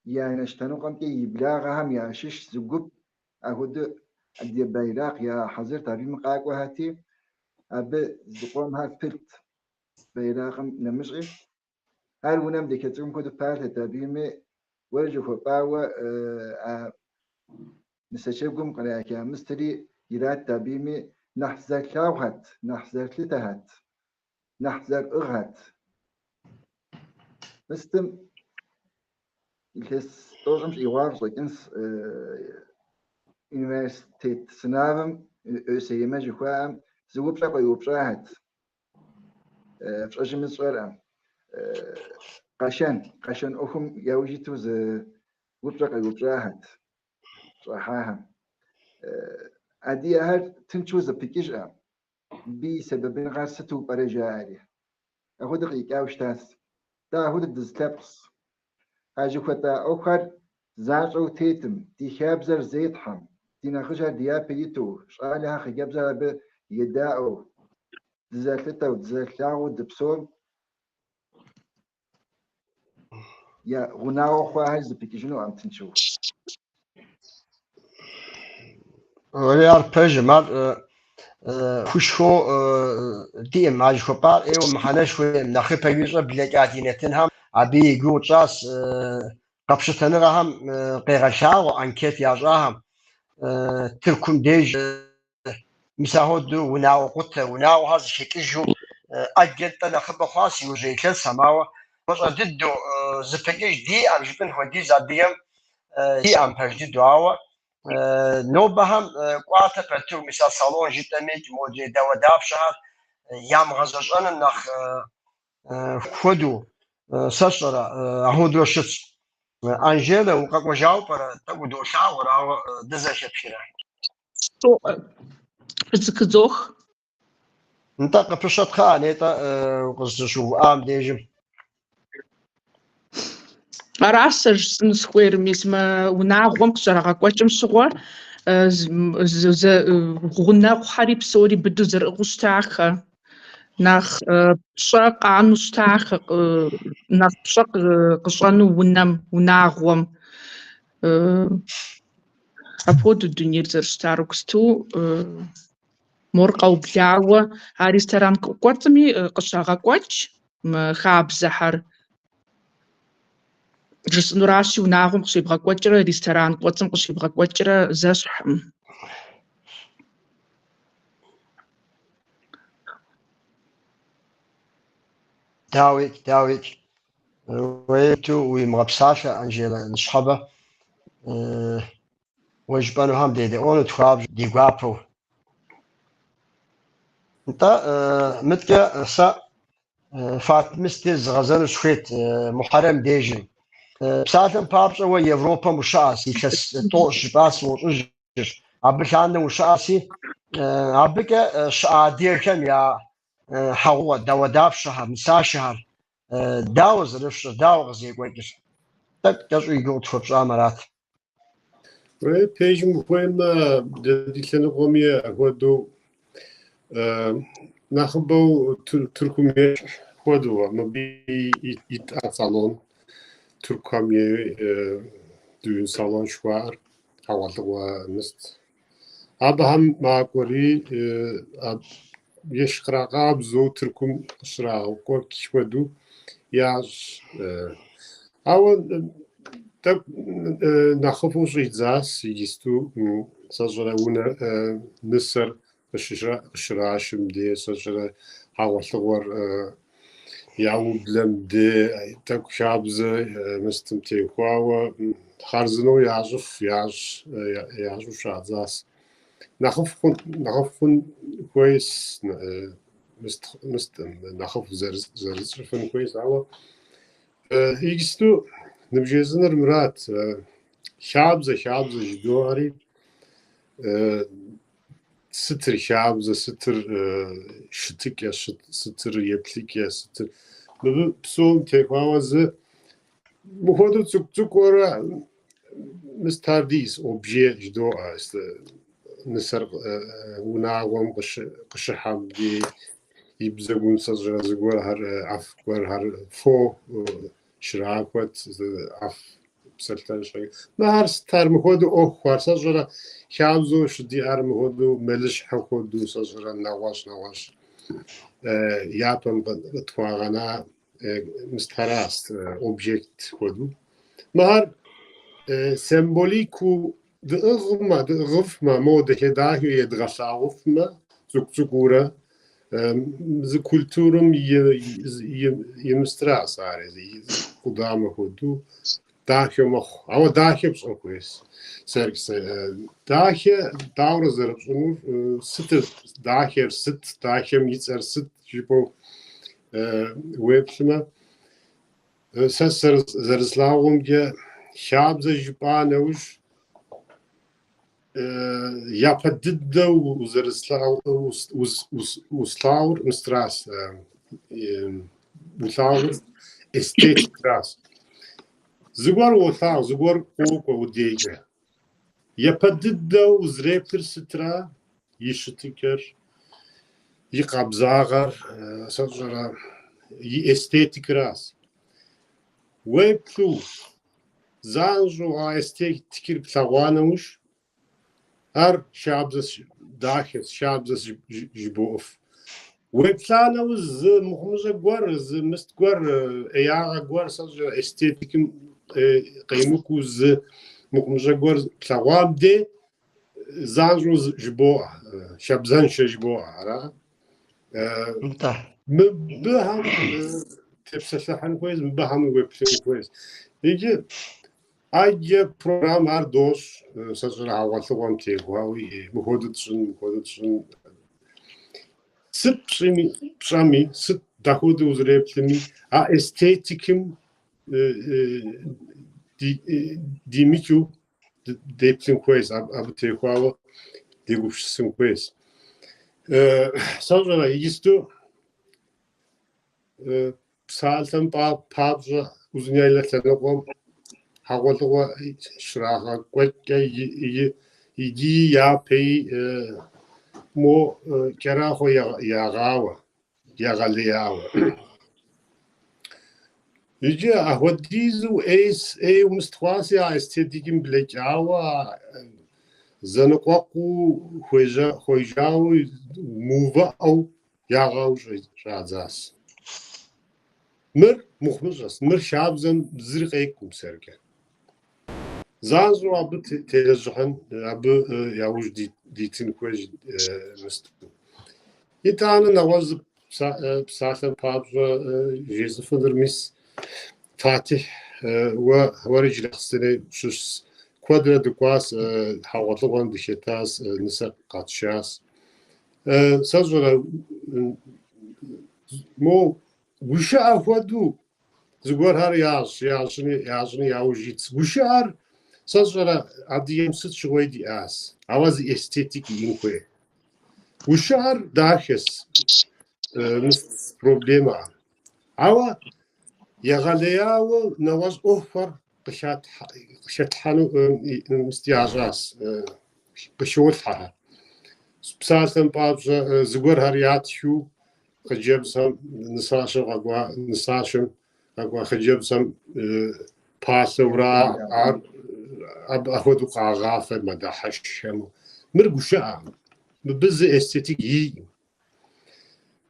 и анэш лъэныкъуэмкӏэ и благъэхэм ящыщ зы гуп апхуэдэу адыгэ байракъ ягъэхьэзырт, абыми къакӏуэхэти, абы зыкъомхэр пылът байракъым нэмыщӏи. Ар унэм дахэ цӏыкӏум хуэдэу палъэт абыми, уэр жыхуэпӏауэ а нысэчэгум къраха мыстри иратт абыми, нэхъ зэрылъагъухэт, нэхъ зэрылъытэхэт, нэхъ зэрыӏыгъхэт. Мыстым Илъэс тӏощӏым щӏигъуа къыщӏэкӏынщ университет сынавым ÖSYM жыхуаӏэм зы упщӏэ къеупщӏахэт. Фщӏэжымэ сщӏэркъым. Къэшэн, къэшэн ӏуэхум яужь иту зы упщӏэ къеупщӏахэт щӏыхьахэм. Адыгэхэр тыншу зэпыкӏыжӏэм, мыбы и сэбэбыныгъэр сыту пӏэрэ жаӏэри. Апхуэдэ къикӏауэ щытащ. Дэ апхуэдэ дызылъэпкъщ. А жыхуэтӏа ӏуэхухэр занщӏэу тетым, ди хабзэр зетхьэм, ди нэхъыжьхэр ди япэ иту, щӏалэхэр хъыджэбзхэр абы едаӏуэу, дызэлъытэу, дызэлъагъуу дыпсэум я унагъуэ хъуахэр зэпыкӏыжынукъым тыншу. Уэри ар пэжым, ар хущхъуэу диӏэм, а жыхуэпӏар ӏейуэ мыхьэнэшхуэ иӏэм, нэхъыпэуи щӏэ блэкӏа ди нэтынхэм абы и гугъу тщӏащ къэпщытэныгъэхэм къегъэлъагъуэ анкет ящӏахэм Тыркум деж мис ахуэдэу унагъуэ къутэ, унагъуэхэр зэхэкӏыжу ӏэджэ нтӏэ нэхъыбэ хъуащ иужьрей илъэсхэм, ауэ мащӏэ дыдэу зэпыкӏыж диӏэм жыпӏэн хуэдиз адыгэм диӏэм пэж дыдэу, ауэ нобэхэм кӏуатэ пэту мис а салон жытӏэмикӏ, модрей дауэдапщэхэр ямыгъэзэщӏэным нэхъ хуэдэу сэ сщӏэрэ ахуэдэу щытщ. Анжелэ, укъэкӏуэжауэ пӏэрэ? Тӏэкӏу удолъагъур, ауэ дызэхэпхрэ? Зэхызох. Нтӏэ, къыпыщэт кхъыӏэ, нетӏэ укъызыщыувыӏам дежым. Аращ сэ жысӏэну сыхуейр, мис мы унагъуэм къыщрагъэкӏуэкӏым щыгъуэ гъунэгъухьэри псори быдэу зэрыӏыгъыу щытахэ. Нэхъ пщӏэ къану щытахэ, нэхъ пщӏэ къыщӏэну унэм, унагъуэм. Апхуэдэу дунейр зэрыщытар иджыпсту мор къэублауэ а ресторан кӏуэцӏми къыщагъэкӏуэкӏ мы хабзэхэр. Жысӏэнуращи, унагъуэм къыщебгъэкӏуэкӏрэ ресторан кӏуэцӏым къыщебгъэкӏуэкӏрэ зэщхькъым. Дауикӏ, дауикӏ, уейту уимыгъэпсалъэ, Анжелэ, ныщхьэбэ уэ жыпӏэнухэм дедэӏуэнут хуабжьу ди гуапэу. Нтӏэ, мыткӏэ сэ Фатмис деж згъэзэну сыхуейт Мухьэрэм дежым. Псалъэм папщӏэ, уэ Европэм ущыӏэщ, илъэс тӏощӏ жыпӏа сфӏощӏыжыр. Абы лъандэм ущыӏэщи, абыкӏэ щыӏэ адыгэхэм я хьэгъугъуэ дауэдапщэхэр, нысашэхэр дауэ зэрыфщӏыр, дауэ къызекӏуэкӏыр? Тӏэкӏу кӏэщӏу и гугъу тхуэпщӏам арат. Пэжым ухуеймэ, дэ ди лъэныкъуэми апхуэдэу нэхъыбэу Тыркум ещхь хуэдэу, мыбы ит салон, тыркухэм ей düğün салон жыхуаӏэр, хьэгъуэлӏыгъуэ мыст. Абыхэм макӏуэри ещхьыркъабзэу Тыркум къыщрагъэкӏуэкӏ хуэдэу ящӏ. Ауэ тӏэкӏу нэхъыфӏу щӏидзащ иджысту сэ сщӏэрэ унэ нысэр къыщрашым де, сэ сщӏэрэ хьэгъуэлӏыгъуэр яублэм де, тӏэкӏу хабзэ мыстым техуауэ хъарзынэу ящӏыф, ящӏ, ящӏу щӏадзащ. Нэхъыфӏ хъун, нэхъыфӏ хъун хуейс, мыст, мыстым, нэхъыфӏ зэрытщӏыфын хуейс, ауэ иджысту ныбжесӏэныр мырат, хабзэ, хабзэ жыдоӏэри, сытыр хабзэ, сытыр щытыкӏэ, сытыр еплъыкӏэ, сытыр мыбы псом техуауэ зы мыхуэдэу цӏыкӏу-цӏыкӏуурэ мыстар диӏэс, обже жыдоӏэ, нысэр унагъуэм къыщыхьэм де и бзэгум сэ сщӏэрэ зыгуэрхэр, ӏэф гуэрхэр, фо щрахуэт, ӏэф псэлъэн щхьэкӏэ. Мыхэр сытар мыхуэдэу ӏуэхухэр, сэ сщӏэрэ хабзэу щыдиӏар мыхуэдэу мэлыщхьэ хуэдэу, сэ сщӏэрэ нэгъуэщӏ, нэгъуэщӏ япэм къытхуагъэна мыстарас, объект хуэдэу. Мыхэр символику дыӏыгъмэ, дыӏыгъыфмэ, мо дахэ-дахэу едгъэлъагъуфмэ, цӏыкӏу-цӏыкӏуурэ, зы культурэм и мыстрас ар, къудамэ хуэдэу. Дахэ мэхъу. Ауэ дахэ пщӏын хуейщ. Дахэ дауэрэ зэрыпщӏынур, сытыр дахэр, сыт дахэм и цӏэр сыт жыпӏэу уеплъмэ, сэ зэрыслъагъумкӏэ хабзэ жыпӏа нэужь, япэ дыдэу услъагъур мыстращ, улъагъур эстетикращ. Зыгуэр уолъагъу, зыгуэр къокӏуэ удейкӏэ. Япэ дыдэу узреплъыр сытра? И щытыкӏэр, и къабзагъэр, сэ сщӏэрэ, и эстетикращ. Уеплъу, занщӏэу а эстетикыр плъэгъуа нэужь, ар хабзэщ, дахэщ, хабзэщ жыбоӏэф. Уеплъа нэужь зы мыхъумыщӏэ гуэр, зы мыст гуэр, ӏеягъэ гуэр, сэ сщӏэрэ, эстетикым къемыкӏуу зы мыхъумыщӏэ гуэр плъэгъуам де занщӏэу жыбоӏэ, хабзэншэ жыбоӏэ, ара? Нтӏэ. Мыбыхэм тепсэлъыхьын хуейщ, мыбыхэм уеплъын хуейщ. Иджы ӏэджэ программ ар дощӏ, сэ сщӏэрэ хьэгъуэлӏыгъуэм техуауи, мыхуэдэу тщӏын, мыхуэдэу тщӏын. Сыт пщӏыми, пщӏэми, сыт дахуэдэу узэреплъми, а эстетикым димыкӏыу деплъын хуейщ, абы техуауэ дегупсысын хуейщ. Сэ сщӏэрэ, иджысту псалъэм папщӏэ Узуняйлэ лъэныкъуэм хьэгъуэлӏыгъуэ щрагъэкӏуэкӏкӏэ иджы япэи мо кӏэрахъуэ ягъауэ, егъэлеяуэ. Иджы ахуэдизу ӏейуэ мыст хъуаси, а эстетикым блэкӏауэ, зэныкъуэкъуу хуежьауэ мыувыӏэу ягъауэу щӏадзащ. Мыр мыхъумыщӏэщ, мыр хабзэм зыри къекӏукъым сэркӏэ. Занщӏэу абы телэжьыхьын, абы яужь дитын хуейщ мысту. Итӏанэ нэгъуэщӏ зы псалъэм папщӏэ жесӏэфынур мис Фатихь, уэ уэри Джылахъстэней ущыщщ. Куэдрэ дыкӏуащ, хьэгъуэлӏыгъуэм дыхэтащ, нысэ къатшащ. Сэ сщӏэрэ, мо гушыӏэ хуэдэу зыгуэрхэр ящӏ, ящӏыни, ящӏыни яужь итщ. Гушыӏэр, сэ сщӏэрэ, адыгэм сыт щыгъуи диӏащ, ауэ зы эстетик иӏэн хуей. Гушыӏэр дахэщ, мыст проблемэкъым. Ауэ егъэлеяуэ нэгъуэщӏ ӏуэхухэр къыхэтхьэну мыст ящӏащ, къыхолъхьэхэр. Псалъэм папщӏэ, зыгуэрхэр ятхыу хъыджэбзхэм нысащэм къэкӏуа, нысащэм къэкӏуа хъыджэбзхэм палъэурэ ар абы ахуэдэу къагъафэ мэдыхьэшххэм. Мыр гушыӏэкъым. Мыбы зы эстетик иӏэкъым.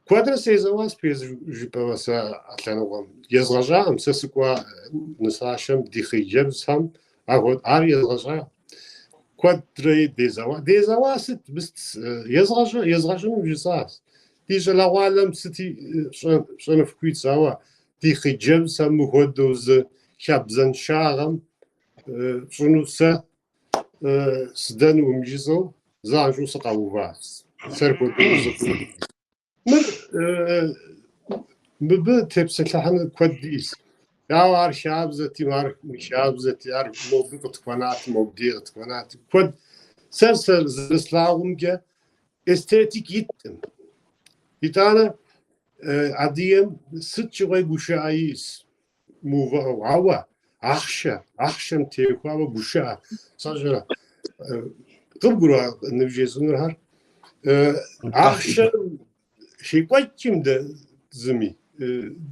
Куэдрэ сезэуащ пэжыр жыпӏэмэ сэ а лъэныкъуэм. Езгъэщӏакъым, сэ сыкӏуа нысащэм ди хъыджэбзхэм ар езгъэщӏа. Куэдрэ дезэуа. Дезэуа сыт, мыст, езгъэщӏыну жысӏащ. Ди щӏалэгъуалэм сыти щӏэну фыхуитщ, ауэ ди хъыджэбзхэм мыхуэдэу зы хабзэншагъэм щӏыну сэ сдэнукъым жысӏэу занщӏэу сыкъэуващ. Сэр хуэдэу зы. Мыр мыбы тепсэлъыхьын куэд иӏэщ. Ауэ ар хабзэти, ар мыхабзэти, ар мобы къытхуэнати, мобдей къытхуэнати. Куэд сэ зэрыслъагъумкӏэ эстетик иткъым. Итӏанэ адыгэм сыт щыгъуи гушыӏэ иӏэщ. Мыувыӏэу, ауэ ахъшэ, ахъшэм техуауэ гушыӏэ. Сэ сщӏэрэ, къыбгурыӏуа ныбжесӏэнурхэр? Ахъшэр щекӏуэкӏым дэ зыми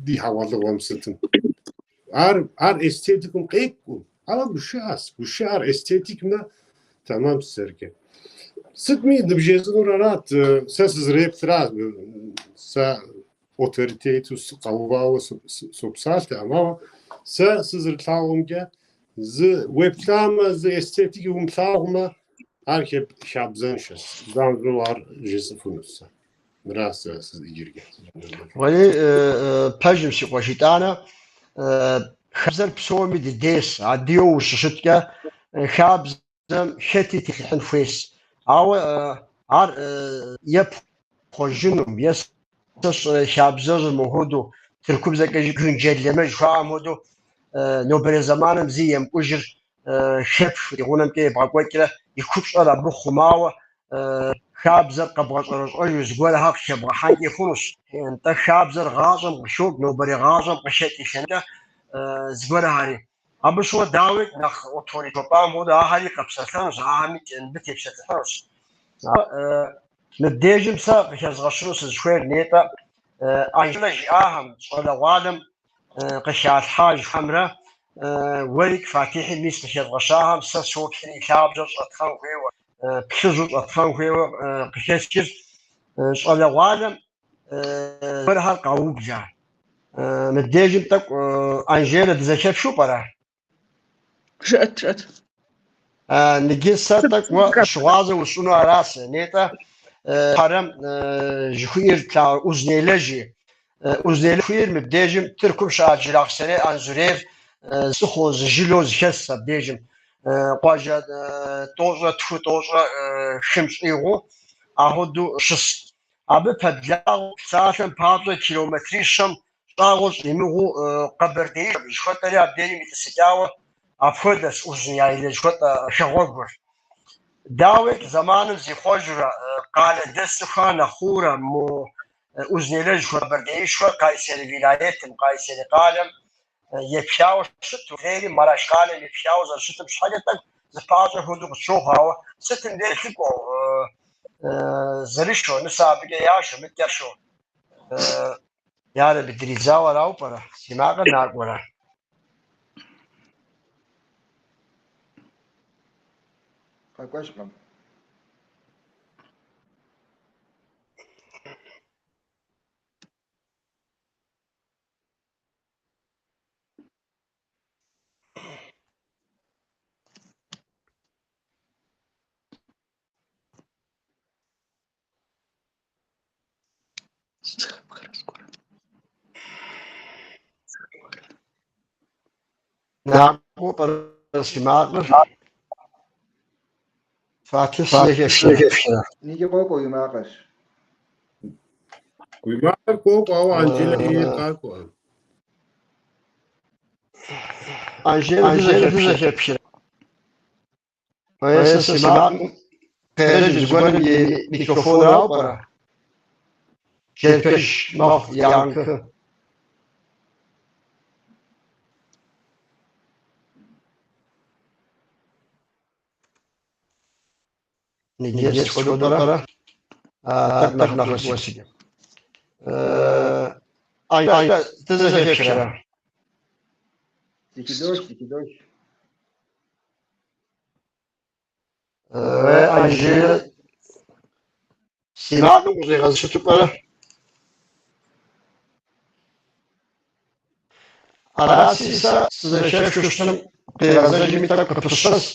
ди хьэгъуэлӏыгъуэм сытым. Ар, ар эстетикым къекӏукъым, ауэ гушыӏэщ, гушыӏэр эстетикмэ тэмэмщ сэркӏэ. Сытми ныбжесӏэнур арат, сэ сызэреплъращ, сэ авторитету сыкъэувауэ сопсалъэкъым, ауэ сэ сызэрылъагъумкӏэ зы уеплъамэ, зы эстетики умылъагъумэ, ар хабзэншэщ. Занщӏэу ар жысӏэфынущ сэ. Мыращ сэ иджырикӏэ. Уэри пэжым, си къуэш, итӏанэ. Хабзэр псоми дыдейщ, адыгэу ущыщыткӏэ хабзэм хэти телъыхьын хуейщ. Ауэ ар е пхъуэжынум, е сэ хабзэжьыр мыхуэдэу, тыркубзэкӏэ güncelleme жыхуаӏэм хуэдэу, нобэрей зэманым зи емыкӏужыр хэпхыу ди гъунэмкӏэ ебгъэкӏуэкӏрэ и купщӏэр абы хъумауэ хабзэр къэбгъэщӏэрэщӏэжу зыгуэрхэр къыхэбгъэхьэнкӏи хъунущ. Нтӏэ хабзэр гъащӏэм къыхокӏ, нобэрей гъащӏэм къыхэкӏ и лъэныкъуэкӏэ зыгуэрхэри. Абы щыгъуэ дауи нэхъ авторитет жыхуэпӏам хуэдэу ахэри къэпсэлъэнущ, ахэми мыбы тепсэлъыхьынущ. Мыбдежым сэ къыхэзгъэщыну сызыхуейр нетӏэ Анжелэ жиӏахэм, щӏалэгъуалэм къыхалъхьа жыхуаӏэмрэ уэрикӏ Фатихьи мис къыхэзгъэщахэм сэ соплъри и лъабжьэр щӏэтхъэн хуейуэ, плъыжьу щӏэтхъэн хуейуэ къыхэсхыр щӏалэгъуалэм зыгуэрхэр къаублэ. Мыбдежым тӏэкӏу Анжелэ дызэхэпхыу пӏэрэ? Жыӏэт, жыӏэт. Ныджы сэ тӏэкӏу уэ щыгъуазэ усщӏыну аращ. Нетӏэ Хьэрэм жыхуиӏэр тлъагъу Узунейлэжи. Узунейлэ жыхуиӏэр мыбдежым Тыркум щыӏэ Джырахъсэрей Анзурейр цӏыхуу зы жылэу зыхэс абдежым. Къуажэ тӏощӏрэ тху тӏощӏрэ хым щӏигъуу ахуэдэу щыс. Абы пэблагъэу псалъэм папщӏэ километрищэм щӏагъуэ щӏимыгъуу Къэбэрдеишхуэ жыхуэтӏэри абдежым итӏысыкӏауэ апхуэдэщ Узуняйлэ жыхуэтӏэ хэгъуэгур. Дауикӏ, зэманым зихъуэжурэ, къалэдэс цӏыхухэр нэхъ хъуурэ, мо Узунейлэ жыхуэтӏэ Къэбэрдеишхуэр Кайсери вилайетым, Кайсери къалэм епхауэ щыту, адрейри Мараш къалэм епхауэ зэрыщытым щхьэкӏэ тӏэкӏу зэпэӏэщӏэ хуэдэу къытщохъу, ауэ сытым деж лӏыкӏуэу зэрышэу, нысэ абыкӏэ яшэу, мыдкӏэ яшэу. Ярэби, дридзауэ арауэ пӏэрэ? Си макъыр накӏуэрэ? Къэкӏуэжкъым. Накӏуэу пӏэрэ си макъыр? Фатихь сызэхэфхрэ? Иджы къокӏуэ уи макъыр. Уи макъыр къокӏуэ, ауэ Анжелэ ейр къакӏуэкъым. Анжелэ дызэхэпхрэ? Сэ си макъым къегъэзэж зыгуэрым и микрофонрауэ пӏэрэ? Джэрпэж мэхъу yankı. Ныджы сыт хуэдэу пӏэрэ? Тӏэкӏу нэхъ нэхъ уэсыкӏэ. Анжелэ, дызэхэпхрэ? Зэхыдох, зэхыдох. Анжелэ, си макъым къыщӏигъэзэжу щыту пӏэрэ? Аращи, сэ сызэхэфхыу щытым къигъэзэжми тӏэкӏу къыпыщэс,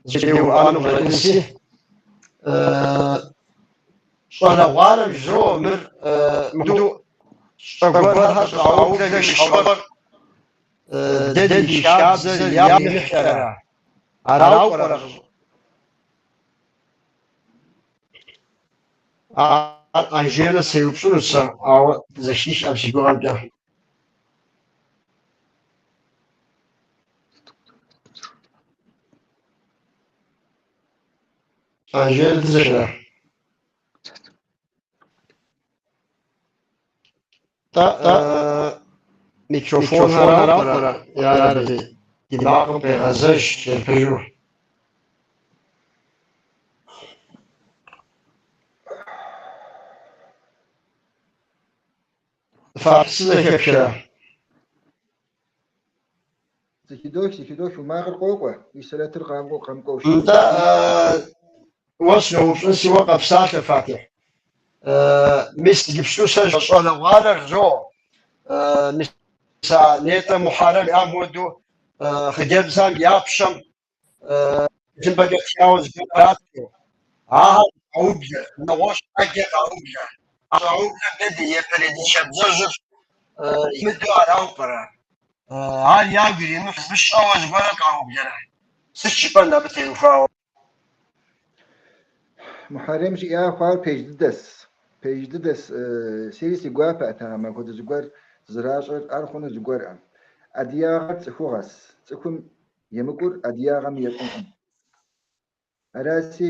зытеуӏуэну къыщӏэкӏынси. Щӏалэгъуалэм жызоӏэ мыр мыхуэдэу щӏэ гуэрхэр щӏаублэм и щхьэусыгъуэр дэ ди хабзэр ягу иримыхькӏэрэ? Арауэ пӏэрэ? Ар Анжелэ сеупщӏынут сэ, ауэ зэхихӏэм си гугъэмкӏэ. Анжелэ дызэхрэ? Тӏэ, микрофонхэрауэ пӏэрэ? Ярэби, ди макъым къегъэзэж джэрпэжу. Фатихь сызэхэпхрэ? Зэхыдох, зэхыдох, уи макъыр къокӏуэ, уи сурэтыр къэмыкӏуэу къэмыкӏуэу щытщ. Нтӏэ, уэ сыноупщӏынси, уэ къэпсалъэ, Фатихь. Мис иджыпсту сэ щӏалэгъуалэр жызоӏэ. Мис а нетӏэ Мухьэрэм жиӏам хуэдэу хъыджэбзхэм я пщэм тхылъымпӏэкӏэ тхауэ зыгуэр кърату, ахэр къаублэ, нэгъуэщӏ ӏэджэ къаублэ. А щӏаублэм дэ ди япэрей ди хабзэжьыр имыдэу арауэ пӏэрэ? Ар ягу иримыхь зыщӏэуэ зыгуэрэ къаублэрэ? Сыт жыпӏэн абы теухуауэ? Мухьэррем жиӏа хъуар пэж дыдэс. Пэж дыдэс. Сэри си гуапэт а махуэдэ зыгуэр зэращӏэр, ар хъуну зыгуэрӏым. Адыгагъэр цӏыхугъэс. Цӏыхум емыкӏур адыгагъэм екӏункъым. Араси,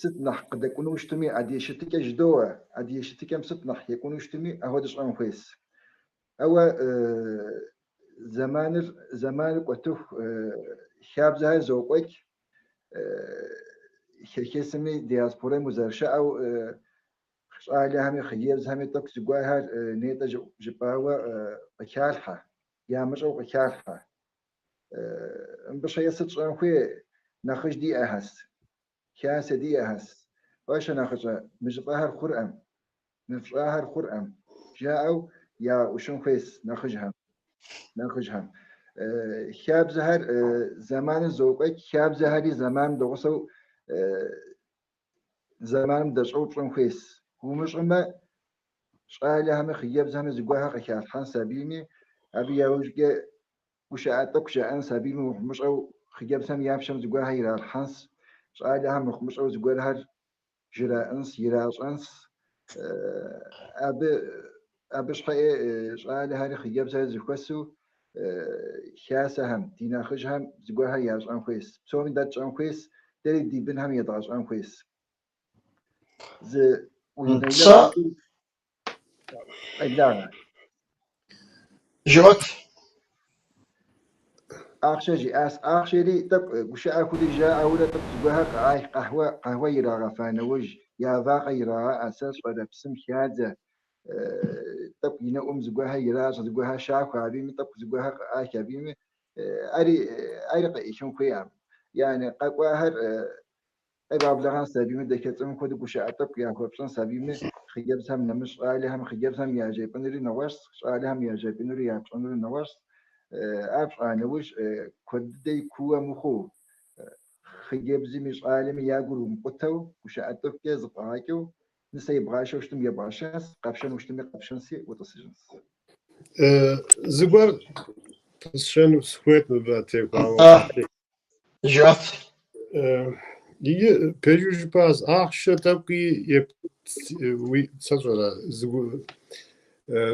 сыт нэхъ къыдэкӏуну щытми, адыгэ щытыкӏэ жыдоӏэ, адыгэ щытыкӏэм сыт нэхъ екӏуну щытми, ахуэдэ щӏэн хуейс. Ауэ зэманыр, зэманыр кӏуэтыху хабзэхэр зокӏуэкӏ, хэхэсми диаспорэм узэрыщыӏэу щӏалэхэми хъыджэбзхэми тӏэкӏу зыгуэрхэр нетӏэ жыпӏауэ къыхалъхьэ, ямыщӏэу къыхалъхьэ. Мыбы щхьэкӏэ сыт щӏэн хуей? Нэхъыжь диӏэхэс, хасэ диӏэхэс. Уэщэ нэхъыщӏэ, мы жыфӏахэр хъурӏэм, мы фщӏахэр хъурӏэм, жаӏэу ягъэӏущын хуейс нэхъыжьхэм. Нэхъыжьхэм. Хабзэхэр зэманыр зокӏуэкӏ, хабзэхэри зэманым дэгъусэу зэманым дэщӏыгъу пщӏын хуейс. Умыщӏымэ, щӏалэхэми хъыджэбзхэми зыгуэрхэр къыхалъхьэн сабийми, абы яужькӏэ гушыӏэ тӏэкӏу жаӏэн сабийми мыхъумыщӏэу хъыджэбзхэм я пщэм зыгуэрхэр иралъхьэнс, щӏалэхэм мыхъумыщӏэу зыгуэрхэр жраӏэнс, иращӏэнс. Абы абы щхьэӏэ щӏалэхэри хъыджэбзхэри зэхуэсу хасэхэм, ди нэхъыжьхэм зыгуэрхэр ящӏэн хуейс. Псоми дэ тщӏэн хуейс, дэри ди бынхэм едгъэщӏэн хуейс. Зы Сэ къеблагъэ. Жыӏэт. Ахъшэ жиӏащ. Ахъшэри тӏэкӏу гушыӏэ хуэдэу жаӏэурэ тӏэкӏу зыгуэрхэр къыӏах, къэхьуэ, къэхьуэ ирагъэфа нэужь, я вакъэ ирагъаӏэ, сэ сщӏэрэ псым хадзэ, тӏэкӏу и нэӏум зыгуэрхэр иращӏэ, зыгуэрхэр щахуэ абыми, тӏэкӏу зыгуэрхэр къыӏах абыми, ари, ари къыӏихын хуейкъым. Яни къэкӏуахэр къебгъэблэгъэн сабийми, дахэ цӏыкӏум хуэдэу гушыӏэ тӏэкӏу яхуэпщӏын сабийми, хъыджэбзхэм нэмыщӏ щӏалэхэм, хъыджэбзхэм яжепӏэнури нэгъуэщӏ, щӏалэхэм яжепӏэнури япщӏэнури нэгъуэщӏ. Ар пщӏа нэужь, куэд дыдэ кууэ мыхъуу, хъыджэбзми щӏалэми я гур умыкъутэу, гушыӏэ тӏэкӏукӏэ зэфӏэгъэкӏыу, нысэ ебгъашэу щытым ебгъэшэнс, къэпшэну щытми къэпшэнси, утӏысыжынс. Зыгуэр пысщэну сыхуейт мыбы теухуауэ. Жыӏэт. Иджы пэжу жыпӏащ, ахъшэ тӏэкӏуи уи сэ сщӏэрэ,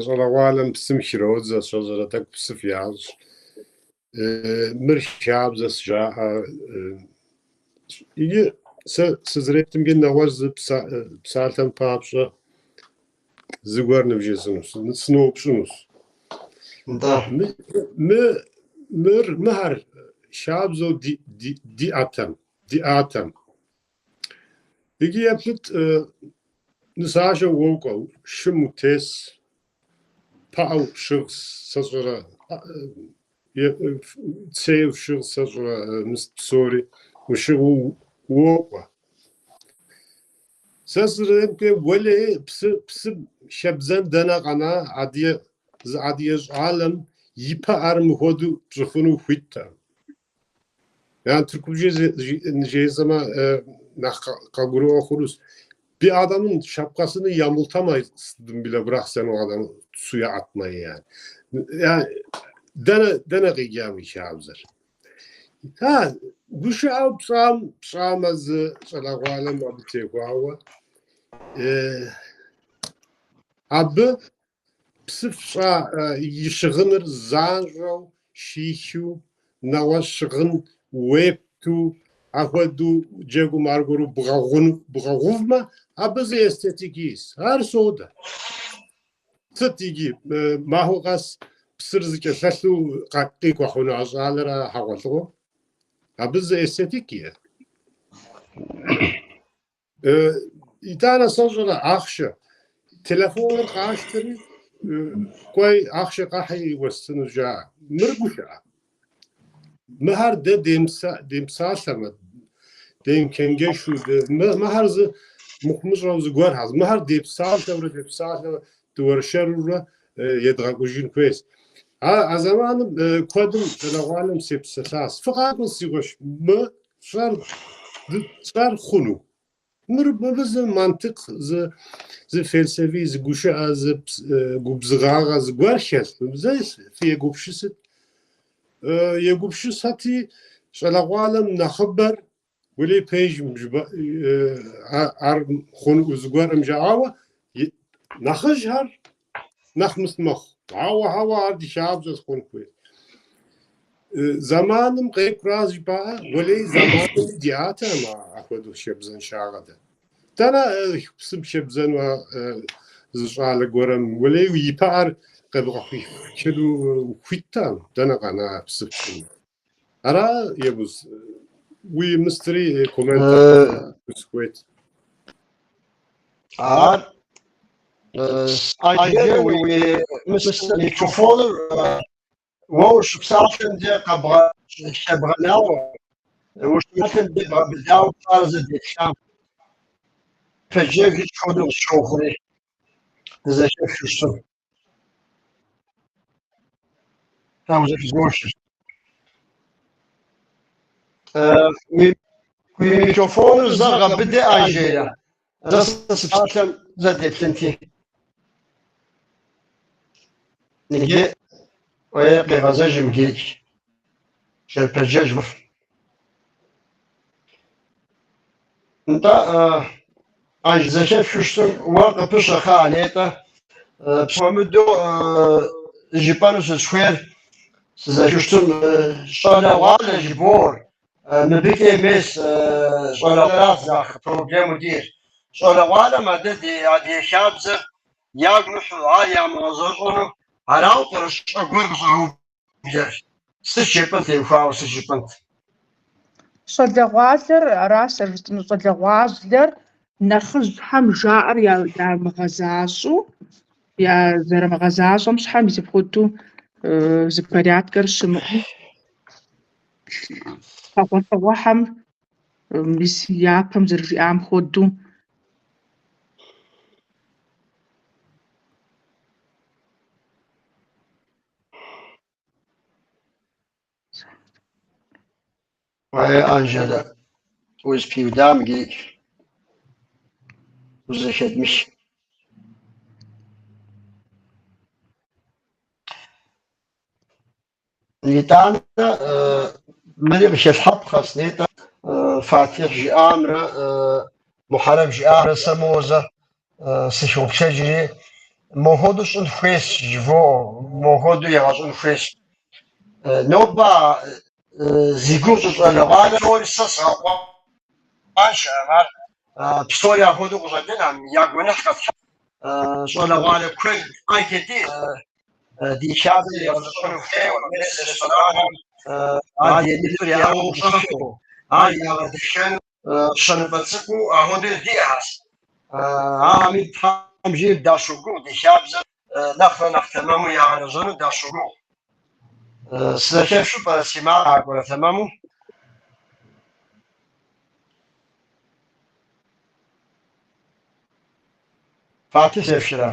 щӏалэгъуалэм псым хродзэ, сэ сщӏэрэ тӏэкӏу псыф ящӏ. Мыр хабзэщ жаӏэ. Иджы сэ сызэреплъымкӏэ нэгъуэщӏ зы псалъэм папщӏэ зыгуэр нывжесӏэнущ, сыноупщӏынущ. Нтӏэ. Мы, мыр, мыхэр хабзэу диӏэтэм, диӏатэм. Иджы еплъыт, нысашэ уокӏуэ, шым утес, пыӏэ пщыгъ сэ сщӏэрэ, цей пщыгъ сэ сщӏэрэ, мис псори ущыгъыу уокӏуэ. Сэ сызэреплъымкӏэ, уэлей, псы, псым хэбдзэн дэнэ къэна адыгэ, зы адыгэ щӏалэм и пыӏэр мыхуэдэу пщӏыфыну хуиттэкъым. Yani Türkçe жесӏэмэ, нэхъ къагурыӏуэ хъунущ. Bir adamın şapkasını yamultamazdın bile bırak sen o adamı suya atmayı yani. Yani дэнэ дэнэ къикӏа мы хабзэр? Ha, гушыӏэу пщӏам пщӏамэ зы щӏалэгъуалэм абы техуауэ, абы псыф щӏа и щыгъыныр занщӏэу щихыу, нэгъуэщӏ щыгъын уепту, ахуэдэу джэгум аргуэру бгъэгъуну бгъэгъувмэ, абы зы эстетики ис. Ар содэ. Сыт иджы махуэ къэс псыр зыкӏэлъэлъу къикӏуэхьуну а щӏалэр а хьэгъуэлӏыгъуэм? Абы зы эстетик иӏэ. Итӏанэ сэ сщӏэрэ ахъшэ. Телефоныр къащтэри, кӏуэй ахъшэ къэхьи уэстыну жаӏэ. Мыр гушыӏэ. Мыхэр дэ демыпсалъэмэ, демычэнджэщу, мыхэр зы мыхъумыщӏэу зыгуэрхэр. Мыхэр депсалъэурэ, депсалъэурэ, дыуэршэрурэ едгъэкӏужын хуейщ. А зэманым куэдым щӏалэгъуалэм сепсэлъащ. Фыкъакӏуэ си къуэш, мы тщӏэр тщӏэр хъуну. Мыр мыбы зы мантыкъ, зы зы фелсэфи, зы гушыӏэ, зы губзыгъагъэ зыгуэр хэлъ. Мыбы зэ фыегупсысыт. Егупсысэти, щӏалэгъуалэм нэхъыбэр уэлей пэжым ар хъуну зыгуэрым жаӏауэ, нэхъыжьхэр нэхъ мыс мэхъу. Ауэ, хьэуэ, ар ди хабзэщ хъун хуейщ. Зэманым къекӏура жыпӏаӏэ, уэлей зэманым диӏатэкъым апхуэдэу хабзэншагъэ дэ. Дэнэ псым хэбдзэну зы щӏалэ гуэрым, уэлей и пыӏэр къебгъэхуихыну хуиттэкъым, дэнэ къэна псы пщӏыну. Ара, Емуз, уи мыстри коммент сыхуейт. Ар Анжелэ уи мыстыр микрофоныр уэ ущыпсалъэм де къэбгъэнауэ, ущыпсалъэм де бгъэбыдауэ пщӏарэ зэдеплъам. Пэджэжыр хуэдэу къысщохъури, дызэхэфхыу щытым. Тхьэм узэхызохыр. Уи микрофоныр зэ гъэбыдэ, Анжелэ. Зэ сэ сыпсалъэм зэ деплъынти. Иджы уэ къегъэзэжым иджырикӏ. Джэрпэджэж мыхъу. Нтӏэ, Анж зэхэпхыу щытым уэ къыпыщэ кхъыӏэ нетӏэ. Псом хуэмыдэу жыпӏэну сызыхуейр сызэхэпхыу щытым щӏалэгъуалэ жыбор. Мыбыкӏэ мес щӏалэгъуалэращ нэхъ проблему диӏэр. Щӏалэгъуалэм адэ ди адыгэ хабзэр ягу мыхьу, ар ямыгъэзэщӏэну арауэ пӏэрэ щӏэ гуэр къыщӏаублэр? Сыт жепӏэн теухуауэ сыт жыпӏэнт? Щӏалэгъуалэр, аращ сэ жысӏэну, щӏалэгъуалэр нэхъыжьхэм жаӏэр ямыгъэзащӏэу, я зэрамыгъэзащӏэм щхьэ мис апхуэдэу зы порядкэр щымыӏэу. Хьэгъуэлӏыгъуэхэм мис япэм зэрыжиӏам хуэдэу. Уей, Анжелэ, узэпиудам иджырикӏ узэхэдмых. Итӏанэ мыри къыхэлъхьэпхъэщ нетӏэ Фатихь жиӏамрэ Мухьэрэм жиӏамрэ сэ моуэ зэ сыхоплъэжри, мохуэдэу щӏын хуейщ жывоӏэ, мохуэдэу егъэщӏын хуейщ. Нобэ зи гугъу тщӏы щӏалэгъуалэ псори сэ сгъэкъуаншэкъым, ар псори апхуэдэу къыщӏэкӏынкъым, я гуэныхь къэтхьын. Щӏалэгъуалэ куэд ӏэджэ диӏэщ, ди хабзэр ягъэзэщӏэну хуейуэ, мес рестораным адыгэ ныпыр яӏыгъыу къыщӏыхьэу, ар ягъэдэхэну щэныфӏэ цӏыкӏуу апхуэдэу диӏэщ. Ахэми Тхьэм жиӏэм дащогугъ, ди хабзэр нэхърэ нэхъ тэмэму ягъэлэжьэну дащогугъ. Сызэхэфхыу пӏэрэ си макъ къакӏуэрэ тэмэму? Фатихь зэхэфхрэ?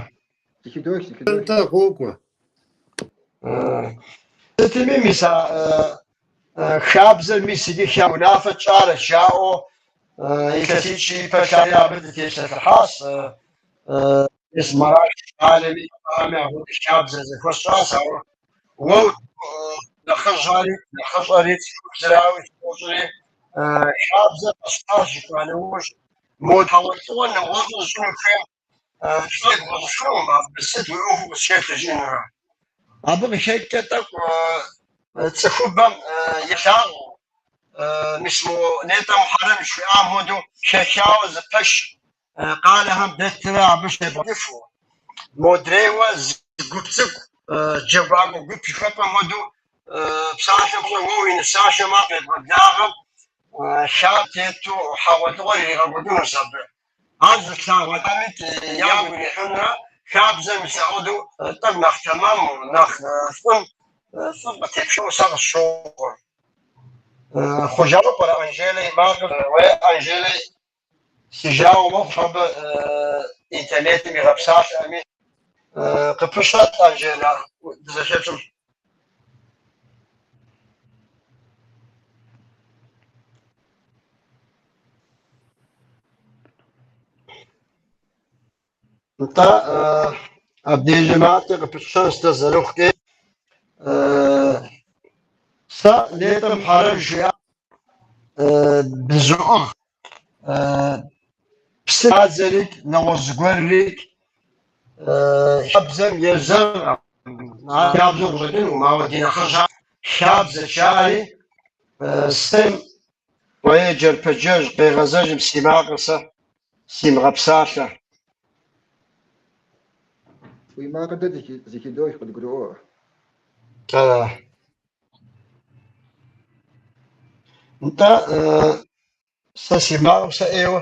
Зэхыдох, зэхыдох. Нтӏэ, къокӏуэ. Сытми, мис а хабзэр мис иджы ха унафэ тщӏарэт жаӏэу илъэсищ ипэ лъандэрэ абы дытепсэлъыхьащ. Мис Мараш къалэми абыхэми апхуэдэ хабзэ зэхуэс тщӏащ, ауэ уэ нэхъыжьхэри, нэхъыщӏэри, цӏыхубзырауи сощӏри, хабзэ къэсщтащ жыпӏа нэужь, мо хьэгъуэлӏыгъуэр нэгъуэщӏу зыщӏыну хуейм пщӏэ ебгъэщӏыфынукъым, абы сыт уи ӏуэхуу къысхэлъыр жиӏэнурэ. Абы къыхэкӏкӏэ тӏэкӏу цӏыхубэм ялъагъуу, мис мо нетӏэ Мухьэрэм жиӏам хуэдэу хэхауэ зы пэш къалэхэм дэтрэ абы щебгъэкӏыфу, модрейуэ зы гуп цӏыкӏу, джэгуакӏуэ гуп жыхуэпӏэм хуэдэу псалъэм пщӏэ уэ уи нысашэм ар къебгъэблагъэм, хабзэм тету хьэгъуэлӏыгъуэр иригъэкӏуэкӏынущ абы. Ар зылъагъу адэмит ягу ирихьынрэ хабзэм мис апхуэдэу тӏэкӏу нэхъ тэмэму, нэхъ фӏым фӏым къытепшэу сэ къысщохъур. Хъужауэ пӏэрэ Анжелэ и макъыр? Уей, Анжелэ, си жагъуэ мыхъу, абы интернетым игъэпсалъэми. Къыпыщэт, Анжелэ, дызэхэпщӏым. Нтӏэ, абдежым адэкӏэ къыпытщэнщ дэ зэрыхъукӏэ. Сэ нетӏэ Мухьэрэм жиӏа дызоӏыгъ. Псы хадзэрикӏ, нэгъуэщӏ зыгуэррикӏ, хабзэм езэгъкъым. Ар хабзэу къыщӏэкӏынукъым, ауэ ди нэхъыжьхэм хабзэ жаӏэри, сытым уей джэрпэджэж къегъэзэжым си макъыр сэ симыгъэпсалъэ. Уи макъыр дэ зэхыдох, къыдгуроӏуэ. Ара. Нтӏэ, сэ си макъым сэ ӏейуэ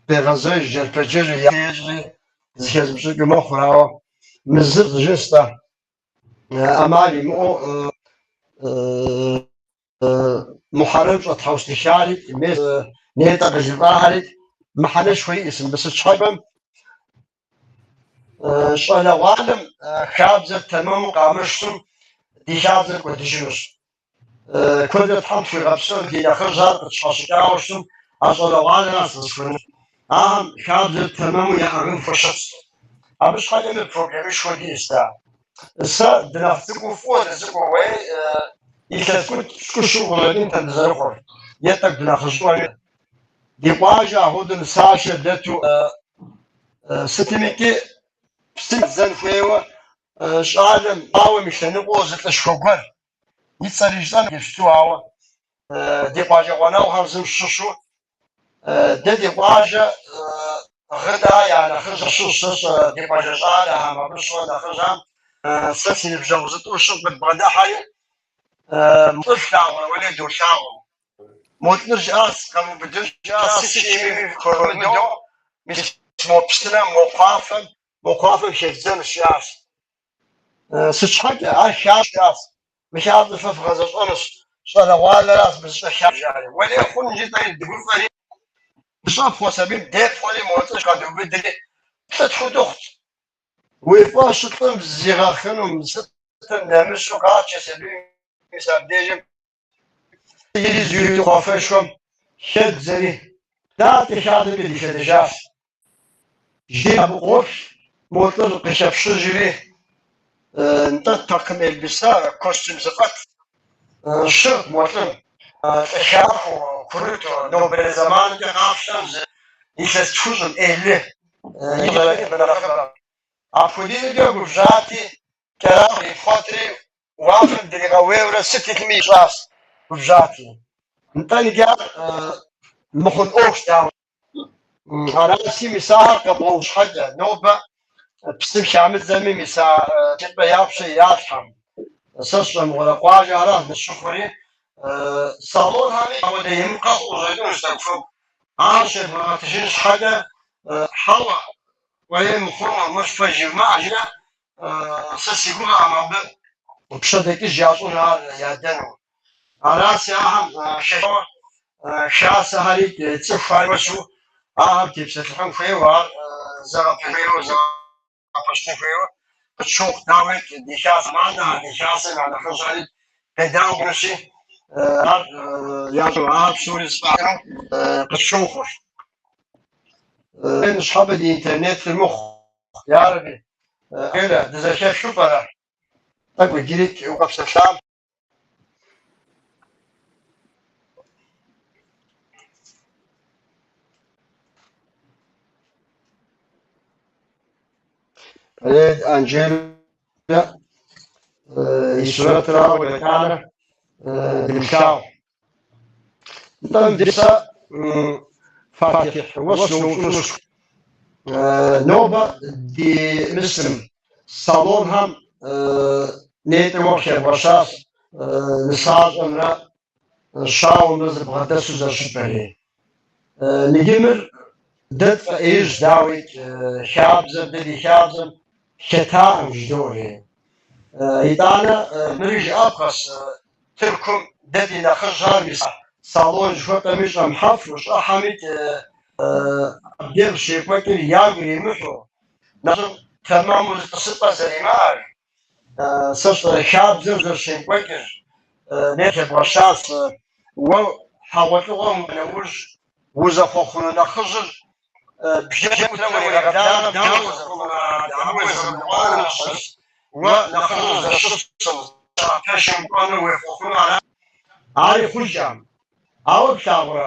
къегъэзэж джэрпэджэж ещӏри зыхэзмыщӏыкӏыу мэхъур, ауэ мы зыр жысӏэ ӏэмал имыӏэу Мухьэрэм щӏэтхьэусыхари, мес нетӏэ къыжыфӏахэри мыхьэнэшхуэ иӏэщ мыбы. Сыт щхьэкӏэ щӏалэгъуалэм хабзэр тэмэму къамыщтэм ди хабзэр кӏуэдыжынущ. Куэдрэ Тхьэм тхуигъэпсэу ди нэхъыжьхэр къытщхьэщыкӏауэ щытым, а щӏалэгъуалэращ зыхуэныр. Ахэм хабзэр тэмэму яӏыгъын хуейуэ щытщ. Абы щхьэкӏэ мы проблемышхуэ диӏэщ дэ. Сэ дынэхъ цӏыкӏуу фӏыуэ дыцӏыкӏуу уей илъэс пщыкӏущу къыщӏэкӏынтэм дызэрыхъур, е тӏэкӏу дынэхъыжьӏуэми. Ди къуажэ апхуэдэу нысашэ дэту сытымикӏи псым хадзэн хуейуэ щӏалэм щауэм и лъэныкъуэу зы лӏышхуэ гуэр и цӏэри жысӏэнкъым иджыпсту, ауэ ди къуажэ гъунэгъухэм зым щыщу дэ ди къуажэ Гъыда я нэхъыжь щыщ сэ ди къуажэ щӏалэхэм, абы щыгъуэ нэхъыжьхэм сэ си ныбжьэгъу зытӏущым къыдбгъэдыхьэри, лӏыр флъагъурэ, уэлей долъагъу. Мо лӏыр жиӏащ, къэмыубыдын жиӏащ, сытми хуэмыдэу, мис мо псынэм, мо кхъуафэм, мо кхъуафэм хевдзэнущ жиӏащ. Сыт щхьэкӏэ, ар хабзэщ жиӏащ. Мы хабзэр фэ вгъэзэщӏэнущ, щӏалэгъуалэращ мы зыщӏэ жаӏэри. Уэлей хъун жытӏэри дыгуфӏэри, дыщӏэпхъуэщ абым, депхъуэри мо лӏыр къэдубыдри, лӏытху дыхъут. Уи фӏэщу лӏым зигъэхъынум, сытым нэмыщӏу къатшэщ абым, мис абдежым ири зыуи кхъуафэшхуэм хэддзэри, дэ адэкӏэ хадэмкӏэ дилъэдэжащ. Жи абы къоплъ, мо лӏыр къыхэпщыжри, нтӏэ такъым элбиса, костюм зэфӏэт щыгът мо лӏым. Лӏы хахуэу, курыту, нобэрей зэманымкӏэ къапщтэм зы илъэс тхущӏым, эллы нэхъыбэ. Апхуэдизкӏэ губжьати, кӏэрахъуэр ипхъуэтри, уафэм дригъэуейурэ сыт илъми ищӏащ, губжьати. Нтӏэ иджы ар мыхъун ӏуэхущ, дауэ. Аращи, мис ахэр къэбгъэув щхьэкӏэ, нобэ псым хамыдзэми, мис а тхылъымпӏэ я пщэ иралъхьэм. Сэ сщӏэ мыгъуэрэ къуажэ аращ ныщыхъури, салонхэми апхуэдэ емыкӏу къэхъуу къыщӏэкӏынущ тӏэкӏу-фэкӏу. Ар щебгъэгъэтыжын щхьэкӏэ, хьэуэ, уей мыхъуну, мыр фэ жывмыӏэ жиӏэ, сэ си гугъэкъым абы пщэдэкӏыж ящӏыну ар ядэну. Аращи, ахэм хэхауэ хасэхэри цӏыхухэри хуэщу ахэм тепсэлъыхьын хуейуэ, ар зэгъэпэщын хуейуэ къытщохъу. Дауи, ди хасэм анэхэр, ди хасэм я нэхъыжьхэри къедаӏуэщи, ар ящӏу, ахэр псори зэфӏахыну къытщохъур. Ныщхьэбэ ди интернетыр мыхъу, ярэби, дызэхэфхыу пӏэрэ? Тӏэкӏу иджыри укъэпсэлъам. Анжелэ и сурэтырауэ къыдэкӏарэ дымылъагъу. Нтӏэ, мыбдеж сэ Фатихь уэ сыноупщӏынущ. Нобэ ди Мысырым салонхэм нетӏэ уэ къыхэбгъэщащ нысащӏэмрэ щауэмрэ зэбгъэдэсу зэрыщытри. Иджы мыр дэ тфӏэӏеижь, дауикӏ, хабзэм, дэ ди хабзэм хэтакъым жыдоӏэри. Итӏанэ мыри жыӏэпхъэщ, Тыркум дэ ди нэхъыжьхэр мис салон жыхуэтӏэми щӏэмыхьэфу, щӏыхьэми абдеж щекӏуэкӏыр ягу иримыхьу, нэхъыжьым тэмэму зы тӏысыпӏэ зэримыӏэр, сэ сщӏэрэ хабзэу зэрыщемыкӏуэкӏыр, нетӏэ къыхэбгъэщащ, уэ хьэгъуэлӏыгъуэм нэужь узэхъуэхъуну нэхъыжьыр. Бжэм ӏутрэ урегъэблагъэ, дауэ зэрыхъунур, абы уезгъэблэгъуа нэужь, уэ нэхъыжьу зэщыпсым, пэшым кӏуэну уехъуэхъуну ара? Ари хъужкӏэм. Ауэ плъагъурэ,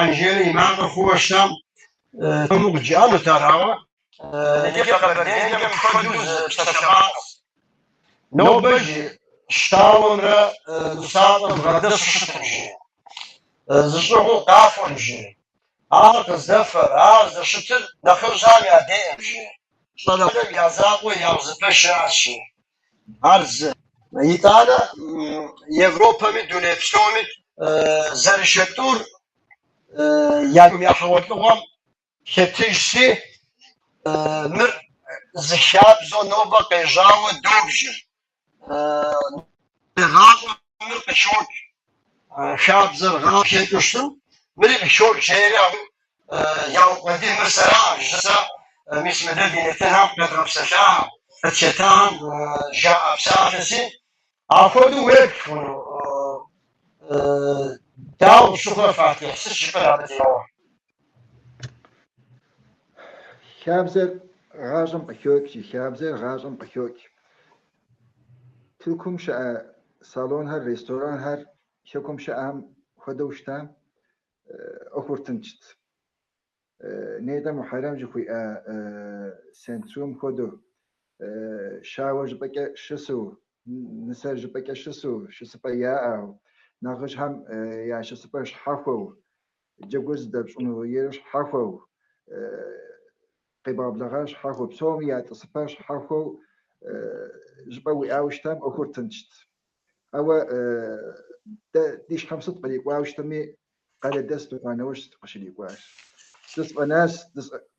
Анжелэ и макъыр хъууэ щытам, тэмэму къыджиӏэнут ар, ауэ иджы Къэбэрдеймкӏэ мыпхуэдэу зы псалъэмакъ. Нобэ жи щауэмрэ нысащӏэм бгъэдэсу щытым жи, зыщӏыгъуу къафэм жи. Ар къыздэфэр, ар здэщытыр нэхъыжьхэм я дейӏым жи. Щӏалэгъуалэм я закъуэ ящӏ зы пэшращ жи. Ар зы. Итӏанэ Европэми дуней псоми зэрышэ тӏур я хьэгъуэлӏыгъуэм хэтыжщи, мыр зы хабзэу нобэ къежьауэ добжыр. Гъащӏэм мыр къыхокӏ, хабзэр гъащӏэм къыхэкӏыу щытым, мыри къыхокӏ жери абы яукъуэдий мыр сэраӏым жысӏэ, мис мыдэ ди нэтынхэм къэдгъэпсэлъахэм, къытхэтахэм жаӏэ псалъэси, апхуэдэу уеплъ хъуну. Дауэ къыпщыхъурэ, Фатихь, сыт жыпӏэр абы теухуауэ? Хабзэр гъащӏэм къыхокӏ, жи, хабзэр гъащӏэм къыхокӏ. Тыркум щыӏэ салонхэр, ресторанхэр хэкум щыӏэм хуэдэу щытам ӏуэхур тыншт. Нетӏэ Мухьэрэм жыхуиӏэ сентрум хуэдэу щауэр щӏыпӏэкӏэ щысу, нысэр щӏыпӏэкӏэ щысу, щысыпӏэ яӏэу, нэхъыжьхэм я щысыпӏэр щхьэхуэу, джэгур зыдэпщӏыну ер щхьэхуэу, къебгъэблэгъар щхьэхуэу, псоми я тӏысыпӏэр щхьэхуэу щӏыпӏэ уиӏауэ щытам ӏуэхур тыншт. Ауэ дэ ди щхьэм сыт кърикӏуауэ щытми, къалэдэс дыхъуа нэужь къыщрикӏуащ. Дысфӏэнащ,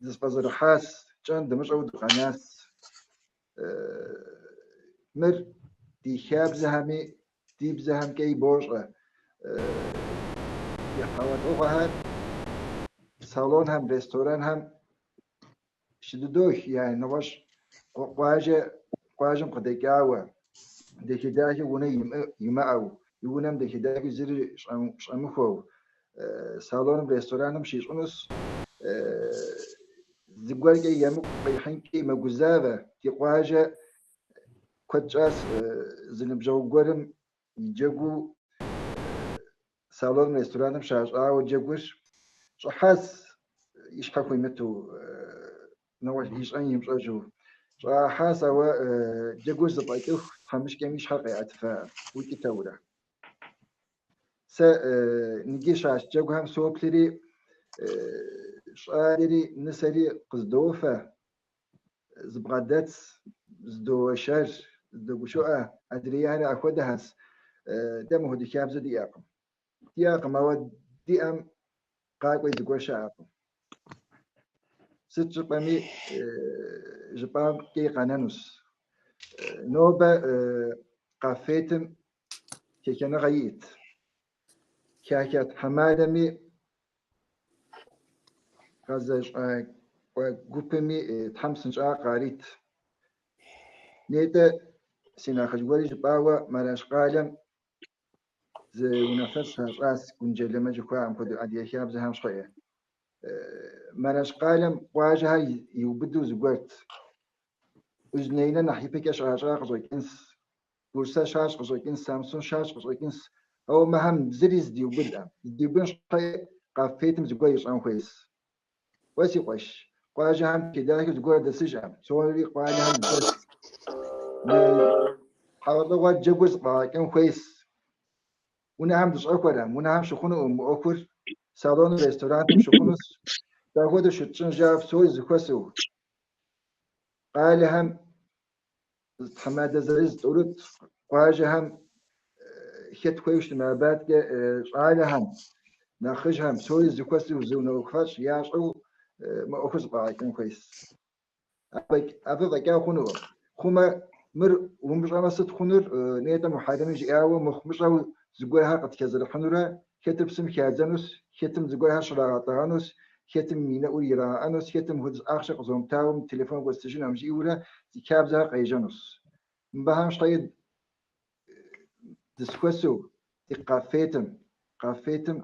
дысфӏэзэрыхьащ, тщӏэн дымыщӏэу дыкъэнащ. Мыр ди хабзэхэми ди бзэхэмкӏэи бощӏэ. Ди хьэгъуэлӏыгъуэхэр салонхэм, ресторанхэм щыдыдох, я нэгъуэщӏ къуажэ къуажэм къыдэкӏауэ, дахэ-дахэ унэ имыӏэу, и унэм дахэ-дахэу зыри щӏэмыхуэу, салоным, рестораным щищӏынущ. Зыгуэркӏэ емыкӏу къихьынкӏи мэгузавэ. Ди къуажэ куэд щӏащ зы ныбжьэгъу гуэрым и джэгуу салоным, рестораным щащӏауэ джэгур щӏыхьащ и щхьэ хуимыту, нэгъуэщӏ ищӏэн имыщӏэжу. Щӏахьащ, ауэ джэгур зэфӏэкӏыху тхьэмыщкӏэм и щхьэр къеӏэтыфа укӏытэурэ. Сэ ныджы щащӏ джэгухэм соплъри, щӏалэри нысэри къыздофэ, зыбгъэдэтс, зыдоуэршэр, зыдогушыӏэ, адрейхэри ахуэдэхэщ. Дэ мыхуэдэ хабзэ диӏэкъым. Диӏэкъым, ауэ диӏэм къакӏуэи зыгуэр щыӏэкъым. Сыт жыпӏэми, жыпӏам кӏей къэнэнущ. Нобэ КАФФЕД-м хэхэныгъэ иӏэт. Хаха тхьэмадэми гъэзэщӏакӏуэ гупми Тхьэм псынщӏагъэ къарит. Нетӏэ си нэхъыжь гуэри жыпӏауэ Мараш къалэм зы унафэщӏ щащӏащ гунджэлэмэ жыхуаӏэм хуэдэу адыгэ хабзэхэм щхьэкӏэ. Мараш къалэм къуажэхэр иубыду зыгуэрт. Узунейлэ нэхъ ипэкӏэ щащӏа къыщӏэкӏынщ. Бурсэ щащӏ къыщӏэкӏынщ, Самсун щащӏ къыщӏэкӏынщ. Ауэ мыхэм зыри зыдиубыдӏэм. Зыдиубыдын щхьэкӏэ КАФФЕД-м зыгуэр ищӏэн хуейщ. Уэ си къуэш, къуажэхэм дахэ зыгуэр дэсыжӏэм, псори къалэхэм дэс. Мы хьэгъуэлӏыгъуэр джэгур зэфӏэгъэкӏын хуейщ. Унэхэм дыщӏэхуэрэм, унэхэм щыхъунукъым мы ӏуэхур, салоным, ресторантым щыхъунущ. Дапхуэдэу щытщӏын жаӏэу псори зэхуэсу. Къалэхэм тхьэмадэ зырыз тӏурытӏ къуажэхэм хэт хуейуэ щытмэ, абаткӏэ щӏалэхэм, нэхъыжьхэм псори зэхуэсу зы унафэщӏ ящӏэу мы ӏуэхур зэфӏэгъэкӏын хуейщ. Абы фӏэкӏа хъунукъым. Хъумэ, мыр умыщӏэмэ сыт хъунур, нетӏэ Мухьэрэми жиӏауэ, мыхъумыщӏэу зыгуэрхэр къытхэзэрыхьынурэ, хэтыр псым хадзэнущ, хэтым зыгуэрхэр щрагъэтӏэгъэнущ, хэтым и нэӏур ирагъэӏэнущ, хэтым хуэдиз ахъшэ къызомытауэ телефон уэстыжынукъым жиӏэурэ зи хабзэхэр къежьэнущ. Мыбыхэм щхьэкӏэ дызэхуэсу ди КАФФЕД-м, КАФФЕД-м.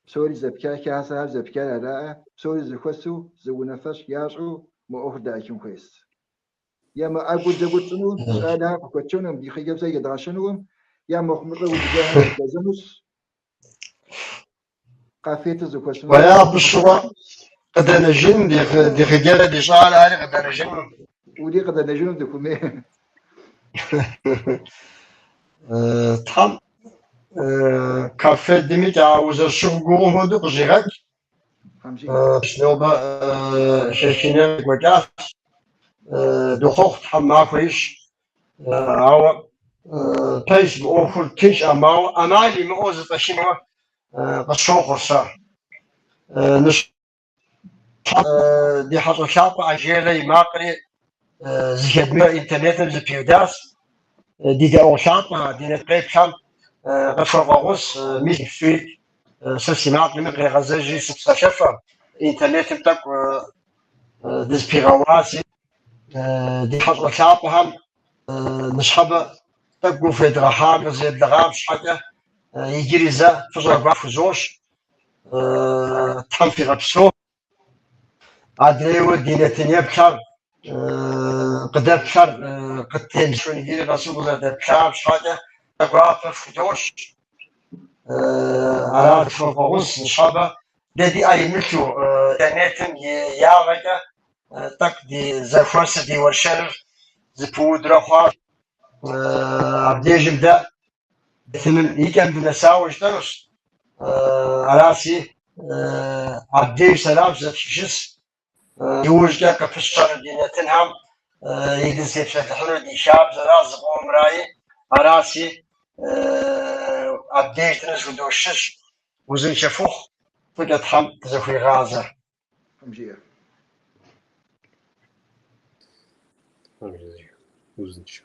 Псори зэпха хасэхэр зэпхар араӏэ, псори зэхуэсу, зы унафэщӏ ящӏу мы ӏуэхур дэӏэхын хуейс. Е мы ӏэгур джэгур тщӏыну, ди щӏалэхэр къыхуэтшэнукъым, ди хъыджэбзхэр едгъэшэнукъым, е мыхъумыщӏэу зыгуэрхэм дылэжьэнущ. КАФФЕД-р зэхуэсыну. Уэ абы щыгъуэ къыдэнэжын, ди хъыджэбз, ди щӏалэхэри къыдэнэжын. Ури къыдэнэжыну дыхумей. Тхьэм КАФФЕД-ми а узэрыщыгугъым хуэдэу къыщӏигъэкӏ. Нобэ хэхыныгъэ екӏуэкӏащ. Дохъуэхъу Тхьэм махуэ ищӏ. Ауэ пэжщ мы ӏуэхур тыншӏэм, ауэ ӏэмал имыӏэу зэфӏэхынуэ къысщохъур сэ. Ди хьэщӏэ лъапӏэ Анжелэ и макъри зыхэдмыхыу интернетым зэпиудащ. Ди дэӏуэгъу лъапӏэ, ди нэтын къеплъхэм къытхуэвгъэгъус, мис сэ си макъми къегъэзэжри сыпсэлъэфӏым, интернетым тӏэкӏу дызэпигъэуащи, ди хьэщӏэ лъапӏэхэм ныщхьэбэ тӏэкӏу гугъу федгъэхьам, къызэреблэгъам щхьэкӏэ иджыри зэ фӏыщӏэ гуапэ фхузощӏ. Тхьэм фигъэпсэу. Адрейуэ ди нэтын еплъхэр къыдэплъхэр къыттемызэшу иджыри къэсу къызэрыдэплъам щхьэкӏэ гуапэ фхудощӏ. Ара тхуэвгъэгъус ныщхьэбэ дэ ди ӏэ имылъу интернетым и ягъэкӏэ тӏэкӏу ди зэхуэсыр, ди уэршэрыр зэпыудрэ хъуащ. Абдежым дэ нэтыным и кӏэм дынэсауэ жытӏэнущ. Аращи, абдеж сэлам щызэтхыжынщ. Иужькӏэ къыпыщэну ди нэтынхэм и дызытепсэлъыхьыну ди хабзэращ зыкъомраи. Аращи, абдеж дынызыхудошыж. Узыншэ фыхъу, фӏыкӏэ Тхьэм дызэхуигъазэ. Тхьэм жиӏэ. Узыншэ.